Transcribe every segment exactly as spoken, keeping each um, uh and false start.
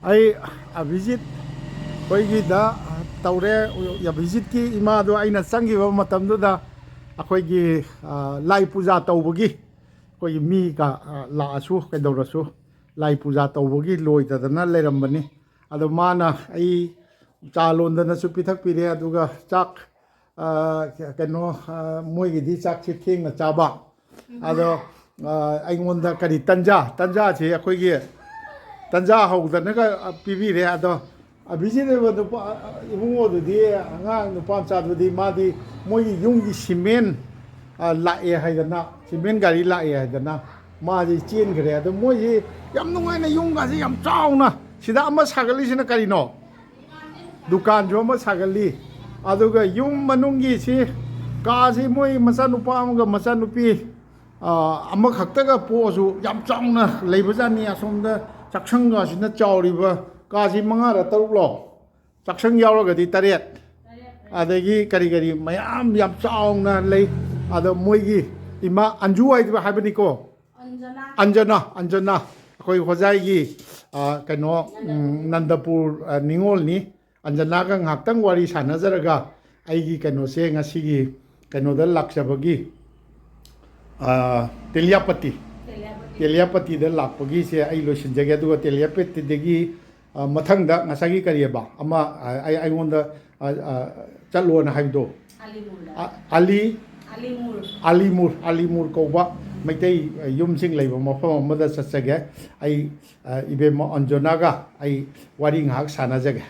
ꯑꯩ ꯑꯚꯤꯖꯤꯠ ꯑꯩꯈꯣꯏꯒꯤꯗ ꯇꯧꯔꯦ꯫ ꯑꯚꯤꯖꯤꯠꯀꯤ ꯏꯃꯥꯗꯣ ꯑꯩꯅ ꯆꯪꯈꯤꯕ ꯃꯇꯝꯗꯨꯗ ꯑꯩꯈꯣꯏꯒꯤ, ꯑ, ꯂꯥꯏ ꯄꯨꯖꯥ ꯇꯧꯕꯒꯤ, ꯑꯩꯈꯣꯏꯒꯤ ꯃꯤ ꯀ-, ꯑ, ꯂꯥꯛꯑꯁꯨ ꯀꯩꯗꯧꯔꯁꯨ ꯂꯥꯏ ꯄꯨꯖꯥ ꯇꯧꯕꯒꯤ ꯂꯣꯏꯗꯗꯅ ꯂꯩꯔꯝꯕꯅꯤ꯫ ꯑꯗꯣ ꯃꯥꯅ ꯑꯩ ꯆꯥ ꯂꯣꯟꯗꯅꯁꯨ ꯄꯤꯊꯛꯄꯤꯔꯦ, ꯑꯗꯨꯒ ꯆꯥꯛ, ꯑ, ꯀꯩꯅꯣ, ꯑ, ꯃꯣꯏꯒꯤꯗꯤ ꯆꯥꯛꯁꯦ ꯊꯦꯡꯅ ꯆꯥꯕ꯫ ꯑꯗꯣ, ꯑ, ꯑꯩꯉꯣꯟꯗ ꯀꯔꯤ ꯇꯟꯖꯥ, ꯇꯟꯖꯥꯁꯦ ꯑꯩꯈꯣꯏꯒꯤ ꯇꯟꯖꯥ ꯍꯧꯗꯅꯒ ꯄꯤꯕꯤꯔꯦ꯫ ꯑꯗꯣ ꯑꯚꯤꯖꯤꯠ ꯍꯥꯏꯕ ꯅꯨꯄꯥ, ꯏꯕꯨꯡꯉꯣꯗꯨꯗꯤ, ꯑꯉꯥꯡ ꯅꯨꯄꯥ ꯃꯆꯥꯗꯨꯗꯤ, ꯃꯥꯗꯤ ꯃꯣꯏꯒꯤ ꯌꯨꯝꯒꯤ ꯁꯤꯃꯦꯟ, ꯑ, ꯂꯥꯛꯑꯦ ꯍꯥꯏꯗꯅ, ꯁꯤꯃꯦꯟ ꯒꯥꯔꯤ ꯂꯥꯛꯑꯦ ꯍꯥꯏꯗꯅ ꯃꯥꯁꯤ ꯆꯦꯟꯈ꯭ꯔꯦ꯫ ꯑꯗꯣ ꯃꯣꯏꯁꯤ ꯌꯥꯝ ꯅꯨꯡꯉꯥꯏꯅ ꯌꯨꯝꯒꯁꯤ ꯌꯥꯝ ꯆꯥꯎꯅ, ꯁꯤꯗ ꯑꯃ ꯁꯥꯒꯠꯂꯤꯁꯤꯅ ꯀꯔꯤꯅꯣ? ꯗꯨꯀꯥꯟꯁꯨ ꯑꯃ ꯁꯥꯒꯠꯂꯤ꯫ ꯑꯗꯨꯒ ꯌꯨꯝ ꯃꯅꯨꯡꯒꯤꯁꯤ, ꯀꯥꯁꯤ ꯃꯣꯏ ꯃꯆꯥꯅꯨꯄꯥ ꯑꯃꯒ ꯃꯆꯥꯅꯨꯄꯤ, ꯑ, ꯑꯃꯈꯛꯇꯒ ꯄꯣꯛꯑꯁꯨ ꯌꯥꯝ ꯆꯥꯎꯅ ꯂꯩꯕꯖꯥꯠꯅꯤ꯫ ꯑꯁꯣꯝꯗ ꯆꯥꯛꯁꯪꯒꯁꯤꯅ ꯆꯥꯎꯔꯤꯕ, ꯀꯥꯁꯤ ꯃꯉꯥꯔ ꯇꯔꯨꯛꯂꯣ? ꯆꯥꯛꯁꯪ ꯌꯥꯎꯔꯒꯗꯤ ꯇꯔꯦꯠ꯫ ꯑꯗꯒꯤ ꯀꯔꯤ ꯀꯔꯤ ꯃꯌꯥꯝ ꯌꯥꯝ ꯆꯥꯎꯅ ꯂꯩ꯫ ꯑꯗꯣ ꯃꯣꯏꯒꯤ ꯏꯃꯥ ꯑꯟꯖꯨ ꯍꯥꯏꯗꯨ ꯍꯥꯏꯕꯅꯤꯀꯣ? ꯑꯟꯖꯅꯥ꯫ ꯑꯟꯖꯅꯥ, ꯑꯟꯖꯅꯥ, ꯑꯩꯈꯣꯏ ꯍꯣꯖꯥꯏꯒꯤ, ꯑ, ꯀꯩꯅꯣ, ꯎꯝ, ꯅꯟꯗꯄꯨꯔ, ꯑ, ꯅꯤꯉꯣꯜꯅꯤ꯫ ꯑꯟꯖꯅꯥꯒ ꯉꯥꯏꯍꯥꯛꯇꯪ ꯋꯥꯔꯤ ꯁꯥꯟꯅꯖꯔꯒ ꯑꯩꯒꯤ ꯀꯩꯅꯣꯁꯦ ꯉꯁꯤꯒꯤ ꯀꯩꯅꯣꯗ ꯂꯥꯛꯆꯕꯒꯤ, ꯑ, ꯇꯦꯂꯤꯌꯥꯄꯇꯤ, ꯇꯦꯂꯤꯌꯥꯄꯇꯤ꯫ ꯇꯦꯂꯤꯌꯥꯄꯇꯤꯗ ꯂꯥꯛꯄꯒꯤꯁꯦ ꯑꯩ ꯂꯣꯏꯁꯤꯟꯖꯒꯦ꯫ ꯑꯗꯨꯒ ꯇꯦꯂꯤꯌꯥꯄꯇꯤꯗꯒꯤ, ꯑ, ꯃꯊꯪꯗ ꯉꯁꯥꯏꯒꯤ ꯀꯔꯤꯑꯕ ꯑꯃ, ꯑ, ꯑꯩ, ꯑꯩꯉꯣꯟꯗ, ꯑ, ꯑ, ꯆꯠꯂꯣꯅ ꯍꯥꯏꯕꯗꯣ? ꯑꯂꯤꯃꯨꯔꯗ꯫ ꯑ-, ꯑꯂꯤ-, ꯑꯂꯤꯃꯨꯔ꯫ ꯑꯂꯤꯃꯨꯔ, ꯑꯂꯤꯃꯨꯔ ꯀꯧꯕ ꯃꯩꯇꯩ, ꯑ, ꯌꯨꯝꯁꯤꯡ ꯂꯩꯕ ꯃꯐꯝ ꯑꯃꯗ ꯆꯠꯆꯒꯦ꯫ ꯑꯩ, ꯑ, ꯏꯕꯦꯝꯃ ꯑꯟꯖꯣꯅꯥꯒ ꯑꯩ ꯋꯥꯔꯤ ꯉꯥꯏꯍꯥꯛ ꯁꯥꯟꯅꯖꯒꯦ꯫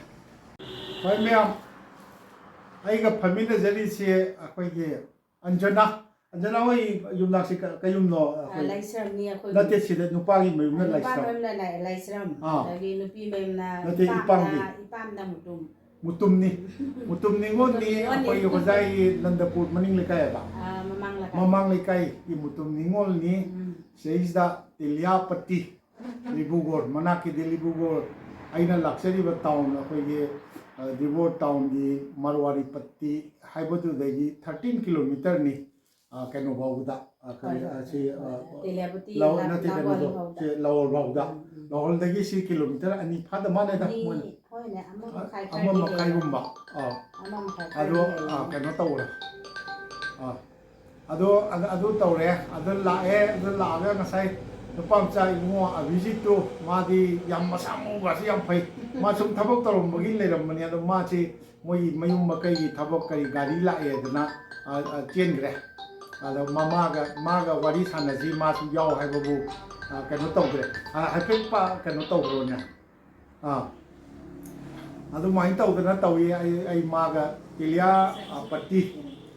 ꯍꯣꯏ ꯃꯌꯥꯝ, ꯑꯩꯒ ꯐꯝꯃꯤꯟꯅꯖꯔꯤꯁꯦ ꯑꯩꯈꯣꯏꯒꯤ ꯑꯟꯖꯅꯥ꯫ ꯑꯟꯖꯅꯥ ꯍꯣꯏ ꯌꯨꯝꯅꯥꯛꯁꯦ ꯀ-, ꯀꯩ ꯌꯨꯝꯅꯣ? ꯑ, ꯑꯩꯈꯣꯏ ꯂꯥꯏꯁ꯭ꯔꯝꯅꯤ ꯑꯩꯈꯣꯏ꯫ ꯅꯠꯇꯦ, ꯁꯤꯗ ꯅꯨꯄꯥꯒꯤ ꯃꯌꯨꯝꯅ ꯅꯨꯄꯥ ꯂꯥꯏꯁ꯭ꯔꯝ꯫ ꯃꯌꯨꯝꯅ ꯂꯥꯏ-, ꯂꯥꯏꯁ꯭ꯔꯝ꯫ ꯑꯥ꯫ ꯑꯗꯒꯤ ꯅꯨꯄꯤ ꯃꯌꯨꯝꯅ ꯅꯠꯇꯦ, ꯏꯄꯥꯝꯗ, ꯏꯄꯥꯝꯒꯤ꯫ ꯏꯄꯥꯝꯗ ꯃꯨꯇꯨꯝ꯫ ꯃꯨꯇꯨꯝꯅꯤ꯫ ꯃꯨꯇꯨꯝ ꯅꯤꯉꯣꯜꯅꯤ, ꯃꯨꯇꯨꯝ ꯅꯤꯉꯣꯜꯅꯤ꯫ ꯑꯩꯈꯣꯏꯒꯤ ꯍꯣꯖꯥꯏꯒꯤ ꯅꯟꯗꯄꯨꯔ ꯃꯅꯤꯡ ꯂꯩꯀꯥꯏ ꯍꯥꯏꯕ? ꯑꯥ, ꯃꯃꯥꯡ ꯂꯩꯀꯥꯏ꯫ ꯃꯃꯥꯡ ꯂꯩꯀꯥꯏꯒꯤ ꯃꯨꯇꯨꯝ ꯅꯤꯉꯣꯜꯅꯤ꯫ ꯎꯝ꯫ ꯁꯤꯗꯩꯁꯤꯗ ꯇꯦꯂꯤꯌꯥꯄꯇꯤ, ꯗꯤꯕ꯭ꯔꯨꯒꯔ, ꯃꯅꯥꯛꯀꯤ ꯗꯤꯕ꯭ꯔꯨꯒꯔ, ꯑꯩꯅ ꯂꯥꯛꯆꯔꯤꯕ ꯇꯥꯎꯟ, ꯑꯩꯈꯣꯏꯒꯤ, ꯑ, ꯗꯤꯕ꯭ꯔꯨꯒꯔ ꯇꯥꯎꯟꯒꯤ ꯃꯔꯋꯥꯔꯤꯄꯇꯤ ꯍꯥꯏꯕꯗꯨꯗꯒꯤ ꯊꯥꯔꯇꯤꯟ ꯀꯤꯂꯣꯃꯤꯇꯔꯅꯤ꯫ ꯑ, ꯀꯩꯅꯣ ꯐꯥꯎꯕꯗ, ꯑ, ꯀꯔꯤ, ꯍꯣꯏ, ꯍꯣꯏ, ꯑ, ꯁꯤ, ꯑ, ꯍꯣꯏ꯫ ꯇꯦꯂꯤꯌꯥꯄꯇꯤ ꯂꯧ-, ꯂꯥ-, ꯅꯠꯇꯦ, ꯂꯥꯒꯣꯜ ꯀꯩꯅꯣꯗꯣ, ꯐꯥꯎꯗ꯫ ꯁꯤ ꯂꯥꯒꯣꯜ ꯐꯥꯎꯗ꯫ ꯎꯝ, ꯎꯝ꯫ ꯂꯥꯒꯣꯜꯗꯒꯤ ꯁꯤ ꯀꯤꯂꯣꯃꯤꯇꯔ ꯑꯅꯤ ꯐꯥꯗ ꯃꯥꯅꯦꯗ, ꯑꯅꯤ, ꯃꯣꯏꯅ꯫ ꯍꯣꯏꯅꯦ, ꯑꯃ ꯑ, ꯃꯈꯥꯏ ꯈꯔ ꯑꯃ ꯍꯦꯜꯂꯦ꯫ ꯃꯈꯥꯏꯒꯨꯝꯕ꯫ ꯑ, ꯑꯃ ꯃꯈꯥꯏ ꯑꯗꯣ, ꯈꯔ ꯍꯦꯜꯂꯦ꯫ ꯑ, ꯀꯩꯅꯣ ꯇꯧꯔꯦ꯫ ꯑ, ꯑꯗꯣ, ꯑꯗꯨ, ꯑꯗꯨ ꯇꯧꯔꯦ꯫ ꯑꯗꯨ ꯂꯥꯛꯑꯦ, ꯑꯗꯨ ꯂꯥꯛꯑꯒ ꯉꯁꯥꯏ ꯅꯨꯄꯥ ꯃꯆꯥ ꯏꯕꯨꯡꯉꯣ ꯑꯚꯤꯖꯤꯠꯇꯨ, ꯃꯥꯗꯤ ꯌꯥꯝ ꯃꯁꯥ ꯃꯎꯒꯁꯤ ꯌꯥꯝ ꯐꯩ꯫ ꯃꯥ ꯁꯨꯝ ꯊꯕꯛ ꯇꯧꯔꯝꯕꯒꯤ ꯂꯩꯔꯝꯕꯅꯤ꯫ ꯑꯗꯣ ꯃꯥꯁꯤ ꯃꯣꯏꯒꯤ ꯃꯌꯨꯝ ꯃꯀꯩꯒꯤ ꯊꯕꯛ ꯀꯔꯤ ꯒꯥꯔꯤ ꯂꯥꯛꯑꯦꯗꯅ, ꯑ, ꯑ, ꯆꯦꯟꯈ꯭ꯔꯦ꯫ ꯑꯗꯣ ꯃꯃꯥꯒ, ꯃꯥꯒ ꯋꯥꯔꯤ ꯁꯥꯟꯅꯁꯤ, ꯃꯥꯁꯨ ꯌꯥꯎ ꯍꯥꯏꯕꯕꯨ, ꯑ, ꯀꯩꯅꯣ ꯇꯧꯗ꯭ꯔꯦ꯫ ꯑ, ꯍꯥꯏꯐꯦꯠ ꯄ-, ꯀꯩꯅꯣ ꯇꯧꯈ꯭ꯔꯣꯅꯦ꯫ ꯑꯥ꯫ ꯑꯗꯨꯃꯥꯏꯅ ꯇꯧꯗꯅ ꯇꯧꯏ꯫ ꯑꯩ, ꯑꯩ ꯃꯥꯒ ꯇꯦꯂꯤꯌꯥ, ꯑ, ꯄꯇꯤ꯫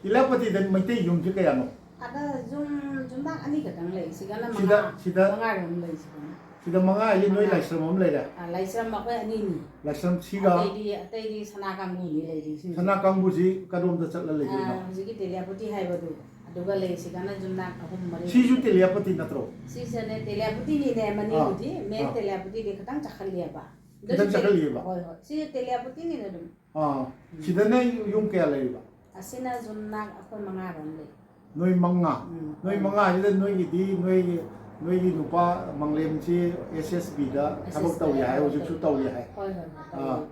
ꯇꯦꯂꯤꯌꯥꯄꯇꯤꯗ ꯃꯩꯇꯩ ꯌꯨꯝꯁꯦ ꯀꯌꯥꯅꯣ? ꯑꯗ ꯌꯨꯝ, ꯌꯨꯝꯅꯥꯛ ꯑꯅꯤꯈꯛꯇꯪ ꯂꯩ꯫ ꯁꯤꯒꯅ ꯁꯤꯗ, ꯃꯉꯥ, ꯁꯤꯗ, ꯃꯉꯥꯔꯣꯝ ꯂꯩ ꯁꯤꯒꯅ꯫ ꯁꯤꯗ ꯃꯉꯥ ꯍꯥꯏꯁꯦ ꯅꯣꯏ ꯃꯉꯥ꯫ ꯂꯥꯏꯁ꯭ꯔꯝ ꯑꯃ ꯂꯩꯔꯦ? ꯑ, ꯂꯥꯏꯁ꯭ꯔꯝ ꯑꯩꯈꯣꯏ ꯑꯅꯤꯅꯤ꯫ ꯂꯥꯏꯁ꯭ꯔꯝ ꯁꯤꯒ ꯑꯇꯩꯗꯤ, ꯑꯇꯩꯗꯤ ꯁꯅꯥ ꯀꯥꯡꯕꯨꯅꯤ ꯂꯩꯔꯤꯁꯤꯡꯁꯦ꯫ ꯁꯅꯥ ꯀꯥꯡꯕꯨꯁꯤ ꯀꯗꯣꯝꯗ ꯆꯠꯂ ꯂꯩꯗꯣꯏꯅꯣ? ꯑ, ꯍꯧꯖꯤꯛꯀꯤ ꯇꯦꯂꯤꯌꯥꯄꯇꯤ ꯍꯥꯏꯕꯗꯨ ꯑꯗꯨꯒ ꯂꯩ꯫ ꯁꯤꯒꯅ ꯌꯨꯝꯅꯥꯛ ꯑꯍꯨꯝ ꯃꯔꯤ ꯁꯤꯁꯨ ꯂꯩ꯫ ꯇꯦꯂꯤꯌꯥꯄꯇꯤ ꯅꯠꯇ꯭ꯔꯣ? ꯁꯤꯁꯤꯅꯦ ꯇꯦꯂꯤꯌꯥꯄꯇꯤꯅꯤꯅꯦ, ꯃꯅꯤꯡꯕꯨꯗꯤ꯫ ꯑꯥ, main ꯑꯥ꯫ ꯇꯦꯂꯤꯌꯥꯄꯇꯤꯗꯤ ꯈꯤꯇꯪ ꯆꯥꯈꯠꯂꯤꯑꯕ꯫ ꯑꯗꯨꯁꯨ ꯈꯤꯇꯪ ꯇꯦ-, ꯆꯥꯈꯠꯂꯤꯑꯕ? ꯍꯣꯏ, ꯍꯣꯏ꯫ ꯁꯤ ꯇꯦꯂꯤꯌꯥꯄꯇꯤꯅꯤꯅ ꯑꯗꯨꯝ꯫ ꯑꯥ, ꯎꯝ꯫ ꯁꯤꯗꯅ ꯌꯨꯝ ꯀꯌꯥ ꯂꯩꯔꯤꯕ? ꯑꯁꯤꯅ ꯌꯨꯝꯅꯥꯛ ꯑꯩꯈꯣꯏ ꯃꯉꯥꯔꯣꯝ ꯂꯩ꯫ ꯅꯣꯏ ꯃꯉꯥ? ꯎꯝ, ꯅꯣꯏ ꯍꯣꯏ꯫ ꯃꯉꯥꯁꯤꯗ ꯅꯣꯏꯒꯤꯗꯤ, ꯅꯣꯏꯒꯤ, ꯅꯣꯏꯒꯤ ꯅꯨꯄꯥ ꯃꯪꯂꯦꯝꯁꯤ S S B ꯗ ꯊꯕꯛ ꯇꯧꯔꯤ ꯍꯥꯏ, ꯍꯧꯖꯤꯛꯁꯨ ꯇꯧꯔꯤ ꯍꯥꯏ꯫ ꯍꯣꯏ, ꯍꯣꯏ, ꯍꯣꯏ, ꯑꯥ, ꯇꯧꯔꯤ꯫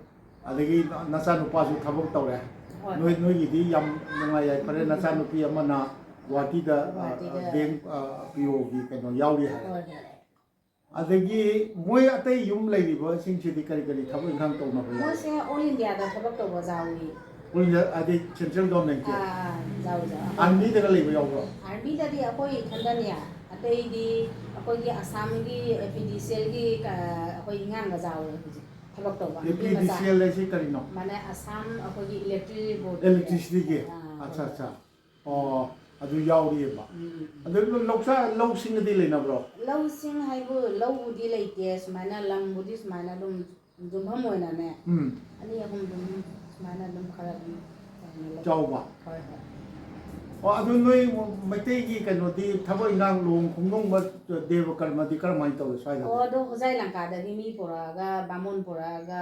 ꯑꯗꯒꯤ ꯅꯆꯥꯅꯨꯄꯥꯁꯨ ꯊꯕꯛ ꯇꯧꯔꯦ꯫ ꯍꯣꯏ, ꯅꯣꯏ, ꯍꯣꯏ꯫ ꯅꯣꯏꯒꯤꯗꯤ ꯌꯥꯝ ꯅꯨꯡꯉꯥꯏ ꯌꯥꯏꯐꯔꯦ, ꯅꯆꯥꯅꯨꯄꯤ ꯑꯃꯅ ꯒꯨꯍꯥꯇꯤꯗ, ꯑ, ꯒꯨꯍꯥꯇꯤꯗ꯫ Bank, ꯑ, P O ꯒꯤ ꯀꯩꯅꯣ ꯌꯥꯎꯔꯤ ꯍꯥꯏ꯫ ꯍꯣꯏ, ꯍꯣꯏ꯫ ꯑꯗꯒꯤ ꯃꯣꯏ ꯑꯇꯩ ꯌꯨꯝ ꯂꯩꯔꯤꯕꯁꯤꯡꯁꯤꯗꯤ ꯀꯔꯤ ꯀꯔꯤ ꯊꯕꯛ ꯏꯪꯈꯥꯡ ꯇꯧꯅꯕ ꯌꯥꯎꯏ? ꯃꯣꯏꯁꯦ all India ꯗ ꯊꯕꯛ ꯇꯧꯕ ꯌꯥꯎꯏ꯫ All India, ꯑꯗꯩ central government ꯀꯤ? ꯑꯥ, ꯑꯥ, ꯌꯥꯎꯏ, ꯌꯥꯎꯏ꯫ Army ꯗꯒ ꯂꯩꯕ ꯌꯥꯎꯕ꯭ꯔꯣ? Army ꯗꯗꯤ ꯑꯩꯈꯣꯏ ꯏꯊꯟꯗꯅꯦ꯫ ꯑꯇꯩꯗꯤ ꯑꯩꯈꯣꯏꯒꯤ ꯑꯁꯥꯝꯒꯤ A P D C L ꯒꯤ, ꯑ, ꯑꯩꯈꯣꯏ ꯏꯉꯥꯡꯒ ꯌꯥꯎꯋꯦ ꯍꯧꯖꯤꯛ ꯊꯕꯛ ꯇꯧꯕ, ꯅꯨꯄꯤ ꯃꯆꯥ꯫ A P D C L ꯍꯥꯏꯁꯤ ꯀꯔꯤꯅꯣ? ꯃꯥꯅꯦ, ꯑꯁꯥꯝ ꯑꯩꯈꯣꯏꯒꯤ electricity board ꯀꯤ꯫ Electricity ꯒꯤ? ꯑꯥ, ꯑꯠꯆꯥ, ꯑꯠꯆꯥ꯫ ꯑꯣ, ꯑꯗꯨ ꯌꯥꯎꯔꯤꯑꯕ꯫ ꯎꯝ, ꯎꯝ, ꯎꯝ꯫ ꯑꯗꯨ ꯂꯧꯁꯥ-, ꯂꯧꯁꯤꯡꯒꯗꯤ ꯂꯩꯅꯕ꯭ꯔꯣ? ꯂꯧꯁꯤꯡ ꯍꯥꯏꯕꯨ ꯂꯧꯕꯨꯗꯤ ꯂꯩꯇꯦ, ꯁꯨꯃꯥꯏꯅ ꯂꯝꯕꯨꯗꯤ ꯁꯨꯃꯥꯏꯅ ꯑꯗꯨꯝ ꯌꯨꯝꯐꯝ ꯑꯣꯏꯅꯅꯦ, ꯎꯝ꯫ ꯑꯅꯤ ꯑꯍꯨꯝ ꯑꯗꯨꯝ ꯁꯨꯃꯥꯏꯅ ꯑꯗꯨꯝ ꯈꯔ ꯑꯗꯨꯝ ꯇꯧꯅ ꯂꯩ꯫ ꯆꯥꯎꯕ? ꯍꯣꯏ, ꯍꯣꯏ꯫ ꯑꯣ, ꯑꯗꯨ ꯅꯣꯏ ꯃꯩꯇꯩꯒꯤ ꯀꯩꯅꯣꯗꯤ ꯊꯕꯛ ꯏꯟꯈꯥꯡ ꯂꯨꯍꯣꯡ ꯈꯣꯡꯗꯣꯡꯕ ꯗꯦꯕ ꯀꯔꯃꯗꯤ ꯀꯔꯝꯍꯥꯏꯅ ꯇꯧꯏ ꯁ꯭ꯋꯥꯏꯗ? ꯑꯣ, ꯑꯗꯣ ꯍꯣꯖꯥꯏ ꯂꯪꯀꯥꯗꯒꯤ ꯃꯤ ꯄꯨꯔꯛꯑꯒ, ꯕꯥꯃꯣꯟ ꯄꯨꯔꯛꯑꯒ,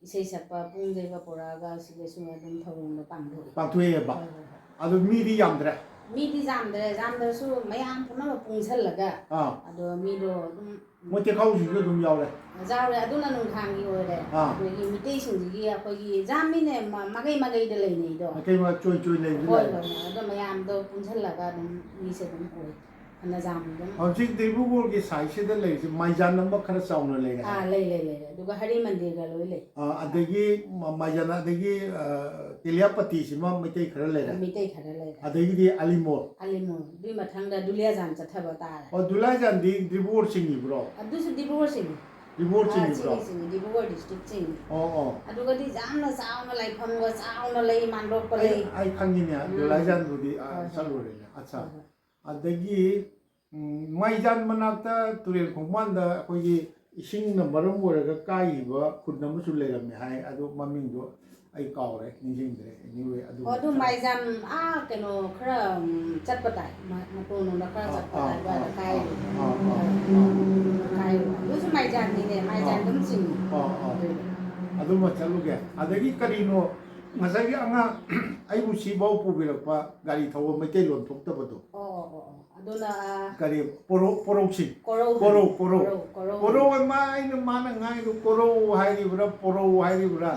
ꯏꯁꯩ ꯁꯛꯄ, ꯄꯨꯡ ꯌꯩꯕ ꯄꯨꯔꯛꯑꯒ ꯁꯤꯗꯁꯨ ꯑꯗꯨꯝ ꯊꯧꯔꯝꯗꯣ ꯄꯥꯡꯊꯣꯛꯏ꯫ ꯄꯥꯡꯊꯣꯛꯑꯦꯕ? ꯍꯣꯏ, ꯍꯣꯏ, ꯍꯣꯏ꯫ ꯑꯗꯨ ꯃꯤꯗꯤ ꯌꯥꯝꯗ꯭ꯔꯦ? ꯃꯤꯗꯤ ꯌꯥꯝꯗ꯭ꯔꯦ, ꯌꯥꯝꯗ꯭ꯔꯁꯨ ꯃꯌꯥꯝ ꯄꯨꯝꯅꯃꯛ ꯄꯨꯟꯁꯤꯜꯂꯒ, ꯑꯥ꯫ ꯑꯗꯣ ꯃꯤꯗꯣ ꯑꯗꯨꯝ ꯃꯣꯏ ꯇꯦꯈꯥꯎꯁꯤꯁꯨ ꯑꯗꯨꯝ ꯌꯥꯎꯔꯦ꯫ ꯌꯥꯎꯔꯦ꯫ ꯑꯗꯨꯅ ꯅꯨꯡꯗꯥꯡꯒꯤ ꯑꯣꯏꯔꯦ꯫ ꯑꯥ꯫ ꯑꯩꯈꯣꯏꯒꯤ ꯃꯤꯇꯩꯁꯤꯡꯁꯤꯒꯤ ꯑꯩꯈꯣꯏꯒꯤ ꯌꯥꯝꯃꯤꯅꯦ, ꯃ-, ꯃꯒꯩ ꯃꯒꯩꯗ ꯂꯩꯅꯩꯗꯣ꯫ ꯃꯀꯩ ꯃ-, ꯆꯣꯏ ꯆꯣꯏ ꯂꯩꯕꯁꯨ ꯍꯣꯏ, ꯂꯩꯔꯦ꯫ ꯍꯣꯏ, ꯍꯣꯏ꯫ ꯑꯗꯣ ꯃꯌꯥꯝꯗꯣ ꯄꯨꯟꯁꯤꯜꯂꯒ ꯑꯗꯨꯝ ꯃꯤꯁꯦ ꯑꯗꯨꯝ ꯑꯣꯏ꯫ ꯐꯅ ꯌꯥꯝ ꯑꯗꯨꯝ꯫ ꯍꯧꯖꯤꯛ ꯗꯤꯕ꯭ꯔꯨꯒꯔꯒꯤ ꯁꯥꯏꯠꯁꯤꯗ ꯂꯩꯔꯤꯁꯦ ꯃꯥꯏꯖꯥꯟ ꯑꯃ ꯈꯔ ꯆꯥꯎꯅ ꯂꯩꯔꯦ ꯍꯥꯏ꯫ ꯑꯥ, ꯂꯩ, ꯂꯩ, ꯂꯩ꯫ ꯑꯗꯨꯒ ꯍꯔꯤ ꯃꯟꯗꯤꯔꯒ ꯂꯣꯏ ꯂꯩ꯫ ꯑꯥ, ꯑꯗꯒꯤ ꯃ-, ꯃꯥꯏꯖꯥꯟ, ꯑꯗꯒꯤ, ꯑ, ꯇꯦꯂꯤꯌꯥꯄꯇꯤꯁꯤꯃ ꯃꯩꯇꯩ ꯈꯔ ꯂꯩꯔꯦ꯫ ꯃꯩꯇꯩ ꯈꯔ ꯂꯩꯔꯦ꯫ ꯑꯗꯒꯤꯗꯤ ꯑꯂꯤꯃꯣꯔ꯫ ꯑꯂꯤꯃꯣꯔ꯫ ꯑꯗꯨꯏ ꯃꯊꯪꯗ ꯗꯨꯂꯤꯌꯥꯖꯥꯟ ꯆꯠꯊꯕ ꯇꯥꯔꯦ꯫ ꯑꯣ, ꯗꯨꯂꯤꯌꯥꯖꯥꯟꯗꯤ ꯗꯤꯕ꯭ꯔꯨꯒꯔ ꯆꯤꯡꯉꯤꯕ꯭ꯔꯣ? ꯑꯗꯨꯁꯨ ꯗꯤꯕ꯭ꯔꯨꯒꯔ ꯆꯤꯡꯉꯤ꯫ ꯗꯤꯕ꯭ꯔꯨꯒꯔ ꯑꯥ, ꯆꯤꯡꯉꯤꯕ꯭ꯔꯣ? ꯆꯤꯡꯉꯤ, ꯆꯤꯡꯉꯤ꯫ ꯗꯤꯕ꯭ꯔꯨꯒꯔ ꯗꯤꯁꯇ꯭ꯔꯤꯛ ꯆꯤꯡꯉꯤ꯫ ꯑꯣ, ꯑꯣ꯫ ꯑꯗꯨꯒꯗꯤ ꯌꯥꯝꯅ ꯆꯥꯎꯅ ꯂꯥꯏꯐꯝꯒ ꯆꯥꯎꯅ ꯂꯩ, ꯃꯥꯟꯗꯣꯞꯀ ꯑꯩ, ꯂꯩ꯫ ꯑꯩ ꯈꯪꯉꯤꯅꯦ, ꯎꯝ꯫ ꯗꯨꯂꯤꯌꯥꯖꯥꯟꯗꯨꯗꯤ, ꯑ, ꯍꯣꯏ, ꯍꯣꯏ꯫ ꯆꯠꯂꯨꯔꯦꯅꯦ꯫ ꯑꯠꯆꯥ꯫ ꯍꯣꯏ, ꯍꯣꯏ꯫ ꯑꯗꯒꯤ, ꯎꯝ, ꯃꯥꯏꯖꯥꯟ ꯃꯅꯥꯛꯇ ꯇꯨꯔꯦꯜ ꯈꯣꯡꯕꯥꯟꯗ ꯑꯩꯈꯣꯏꯒꯤ ꯏꯁꯤꯡꯅ ꯃꯔꯝ ꯑꯣꯏꯔꯒ ꯀꯥꯏꯈꯤꯕ ꯈꯨꯟ ꯑꯃꯁꯨ ꯂꯩꯔꯝꯃꯦ ꯍꯥꯏ, ꯑꯗꯨ ꯃꯃꯤꯡꯗꯣ ꯑꯩ ꯀꯥꯎꯔꯦ, ꯅꯤꯡꯁꯤꯡꯗ꯭ꯔꯦ꯫ Anyway, ꯑꯗꯨ ꯑꯣ, ꯑꯗꯨ ꯈꯔ ꯃꯥꯏꯖꯥꯟ, ꯑꯥ, ꯀꯩꯅꯣ ꯈꯔ, ꯎꯝ, ꯆꯠꯄ ꯇꯥꯏ, ꯃ-, ꯃꯇꯣꯟꯂꯣꯝꯗ ꯈꯔ ꯑꯥ, ꯆꯠꯄ ꯑꯥ, ꯇꯥꯏ, ꯑꯗꯨꯋꯥꯏꯗ ꯑꯥ, ꯀꯥꯏꯔꯤ꯫ ꯑꯥ, ꯑꯥ, ꯑꯥ꯫ ꯀꯥꯏꯔꯤ꯫ ꯑꯗꯨꯁꯨ ꯃꯥꯏꯖꯥꯟꯒꯤꯅꯦ, ꯃꯥꯏꯖꯥꯟ ꯑꯥ꯫ ꯑꯗꯨꯝ ꯆꯤꯡꯉꯤ꯫ ꯑꯥ, ꯑꯥ꯫ ꯑꯗꯨꯗꯤ꯫ ꯑꯗꯨꯃ ꯆꯠꯂꯨꯒꯦ꯫ ꯑꯗꯒꯤ ꯀꯔꯤꯅꯣ, ꯉꯁꯥꯏꯒꯤ ꯑꯉꯥꯡ ꯑꯩꯕꯨ ꯁꯤꯐꯥꯎ ꯄꯨꯕꯤꯔꯛꯄ ꯒꯥꯔꯤ ꯊꯧꯕ ꯃꯩꯇꯩꯂꯣꯟ ꯊꯣꯛꯇꯕꯗꯣ꯫ ꯑꯣ, ꯑꯣ, ꯑꯣ, ꯑꯣ꯫ ꯑꯗꯨꯅ, ꯑ, ꯀꯔꯤ? ꯄꯣꯔꯧ-, ꯄꯣꯔꯧꯁꯤꯡ꯫ ꯀꯣꯔꯧ ꯀꯣꯔꯧ, ꯍꯥꯏ꯫ ꯀꯣꯔꯧ꯫ ꯀꯣꯔꯧ, ꯀꯣꯔꯧ꯫ ꯀꯣꯔꯧ ꯍꯥꯏ, ꯃꯥ-, ꯑꯩꯅ, ꯃꯥꯅ ꯉꯥꯡꯉꯤꯗꯣ ꯀꯣꯔꯧ ꯍꯥꯏꯔꯤꯕ꯭ꯔꯥ, ꯄꯣꯔꯧ ꯍꯥꯏꯔꯤꯕ꯭ꯔꯥ?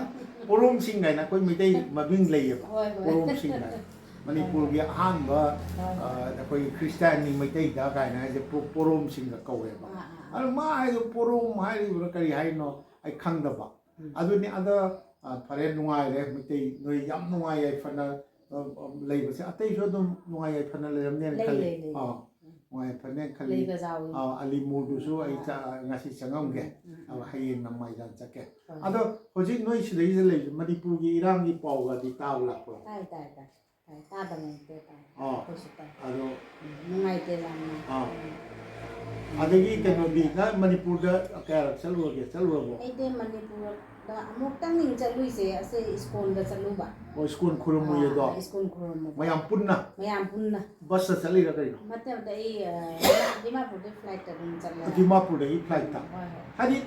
ꯄꯣꯔꯣꯝꯁꯤꯡ ꯍꯥꯏꯅ ꯑꯩꯈꯣꯏ ꯃꯩꯇꯩ ꯃꯃꯤꯡ ꯂꯩꯌꯦꯕ꯫ ꯍꯣꯏ, ꯍꯣꯏ꯫ ꯄꯣꯔꯣꯝꯁꯤꯡ ꯍꯥꯏꯅ꯫ ꯃꯅꯤꯄꯨꯔꯒꯤ ꯍꯣꯏ, ꯍꯣꯏ꯫ ꯑꯍꯥꯟꯕ, ꯍꯣꯏ, ꯍꯣꯏ꯫ ꯑ, ꯑꯩꯈꯣꯏꯒꯤ ꯈ꯭ꯔꯤꯁꯇꯥꯟꯒꯤ ꯃꯩꯇꯩꯗ ꯀꯥꯏꯅ ꯍꯥꯏꯁꯦ ꯄꯣ-, ꯄꯣꯔꯣꯝꯁꯤꯡꯒ ꯀꯧꯋꯦꯕ꯫ ꯑꯥ, ꯑꯥ, ꯑꯥ꯫ ꯑꯗꯨ ꯃꯥ ꯍꯥꯏꯗꯣ ꯄꯣꯔꯣꯝ ꯍꯥꯏꯔꯤꯕ꯭ꯔꯥ ꯀꯔꯤ ꯍꯥꯏꯅꯣ ꯑꯩ ꯈꯪꯗꯕ꯫ ꯎꯝ꯫ ꯑꯗꯨꯅꯤ꯫ ꯑꯗ, ꯑ, ꯐꯔꯦ, ꯅꯨꯡꯉꯥꯏꯔꯦ꯫ ꯃꯩꯇꯩ ꯅꯣꯏ ꯌꯥꯝ ꯅꯨꯡꯉꯥꯏ ꯌꯥꯏꯐꯅ, ꯑ, ꯑ, ꯂꯩꯕꯁꯦ꯫ ꯑꯇꯩꯁꯨ ꯑꯗꯨꯝ ꯅꯨꯡꯉꯥꯏ ꯌꯥꯏꯐꯅ ꯂꯩꯔꯝꯅꯦꯅ ꯂꯩ, ꯈꯜꯂꯤ꯫ ꯂꯩ, ꯂꯩ꯫ ꯑꯥ, ꯎꯝ꯫ ꯅꯨꯡꯉꯥꯏ ꯌꯥꯏꯐꯅꯦꯅ ꯈꯜꯂꯤ꯫ ꯂꯩꯒ ꯌꯥꯎꯏ꯫ ꯑꯥ, ꯑꯂꯤꯃꯨꯔꯗꯨꯁꯨ ꯑꯩ ꯎꯝ꯫ ꯆꯥ-, ꯉꯁꯤ ꯆꯪꯉꯝꯒꯦ꯫ ꯎꯝ, ꯎꯝ, ꯑꯗꯣ ꯎꯝ꯫ ꯍꯌꯦꯡꯅ ꯃꯥꯏꯖꯥꯟ ꯆꯠꯀꯦ꯫ ꯍꯣꯏ꯫ ꯑꯗꯣ ꯍꯧꯖꯤꯛ ꯅꯣꯏ ꯁꯤꯗꯩꯁꯤꯗ ꯂꯩꯕꯁꯦ ꯃꯅꯤꯄꯨꯔꯒꯤ ꯏꯔꯥꯡꯒꯤ ꯄꯥꯎꯒꯗꯤ ꯇꯥꯕ ꯂꯥꯛꯄ꯭ꯔꯣ? ꯇꯥꯏ, ꯇꯥꯏ, ꯇꯥꯏ꯫ ꯇꯥꯏ, ꯇꯥꯗꯕ ꯅꯠꯇꯦ, ꯇꯥꯏ꯫ ꯑꯥ꯫ ꯑꯩꯈꯣꯏꯁꯨ ꯇꯥꯏ꯫ ꯑꯗꯣ ꯎꯝ, ꯅꯨꯡꯉꯥꯏꯇꯦ ꯌꯥꯝꯅ꯫ ꯑꯥ꯫ ꯎꯝ꯫ ꯑꯗꯒꯤ ꯀꯩꯅꯣꯗꯤ, ꯅꯪ ꯃꯅꯤꯄꯨꯔꯗ ꯀꯌꯥꯔꯛ ꯆꯠꯂꯨꯔꯒꯦ? ꯆꯠꯂꯨꯔꯕꯣ? ꯑꯩꯗꯤ ꯃꯅꯤꯄꯨꯔꯗ ꯑꯃꯨꯛꯇꯪꯅꯤ ꯆꯠꯂꯨꯏꯁꯦ, ꯑꯁꯤ ꯏꯁꯀꯣꯟꯗ ꯆꯠꯂꯨꯕ꯫ ꯑꯣ, ꯏꯁꯀꯣꯟ ꯈꯨꯔꯨꯝꯃꯨꯏ ꯑꯗꯣ? ꯑꯥ, ꯏꯁꯀꯣꯟ ꯈꯨꯔꯨꯝꯃꯨꯕ꯫ ꯃꯌꯥꯝ ꯄꯨꯟꯅ? ꯃꯌꯥꯝ ꯄꯨꯟꯅ꯫ ꯕꯁꯇ ꯆꯠꯂꯤꯔ ꯀꯩꯅꯣ? ꯅꯠꯇꯦ, ꯅꯠꯇꯦ, ꯑꯩ, ꯑ, ꯗꯤꯃꯥ-, ꯗꯤꯃꯥꯄꯨꯔꯗꯩ ꯐ꯭ꯂꯥꯏꯠꯇ ꯑꯗꯨꯝ ꯆꯠꯂꯦ꯫ ꯗꯤꯃꯥꯄꯨꯔꯗꯒꯤ ꯐ꯭ꯂꯥꯏꯠꯇ? ꯍꯣꯏ, ꯍꯣꯏ꯫ ꯍꯥꯏꯗꯤ,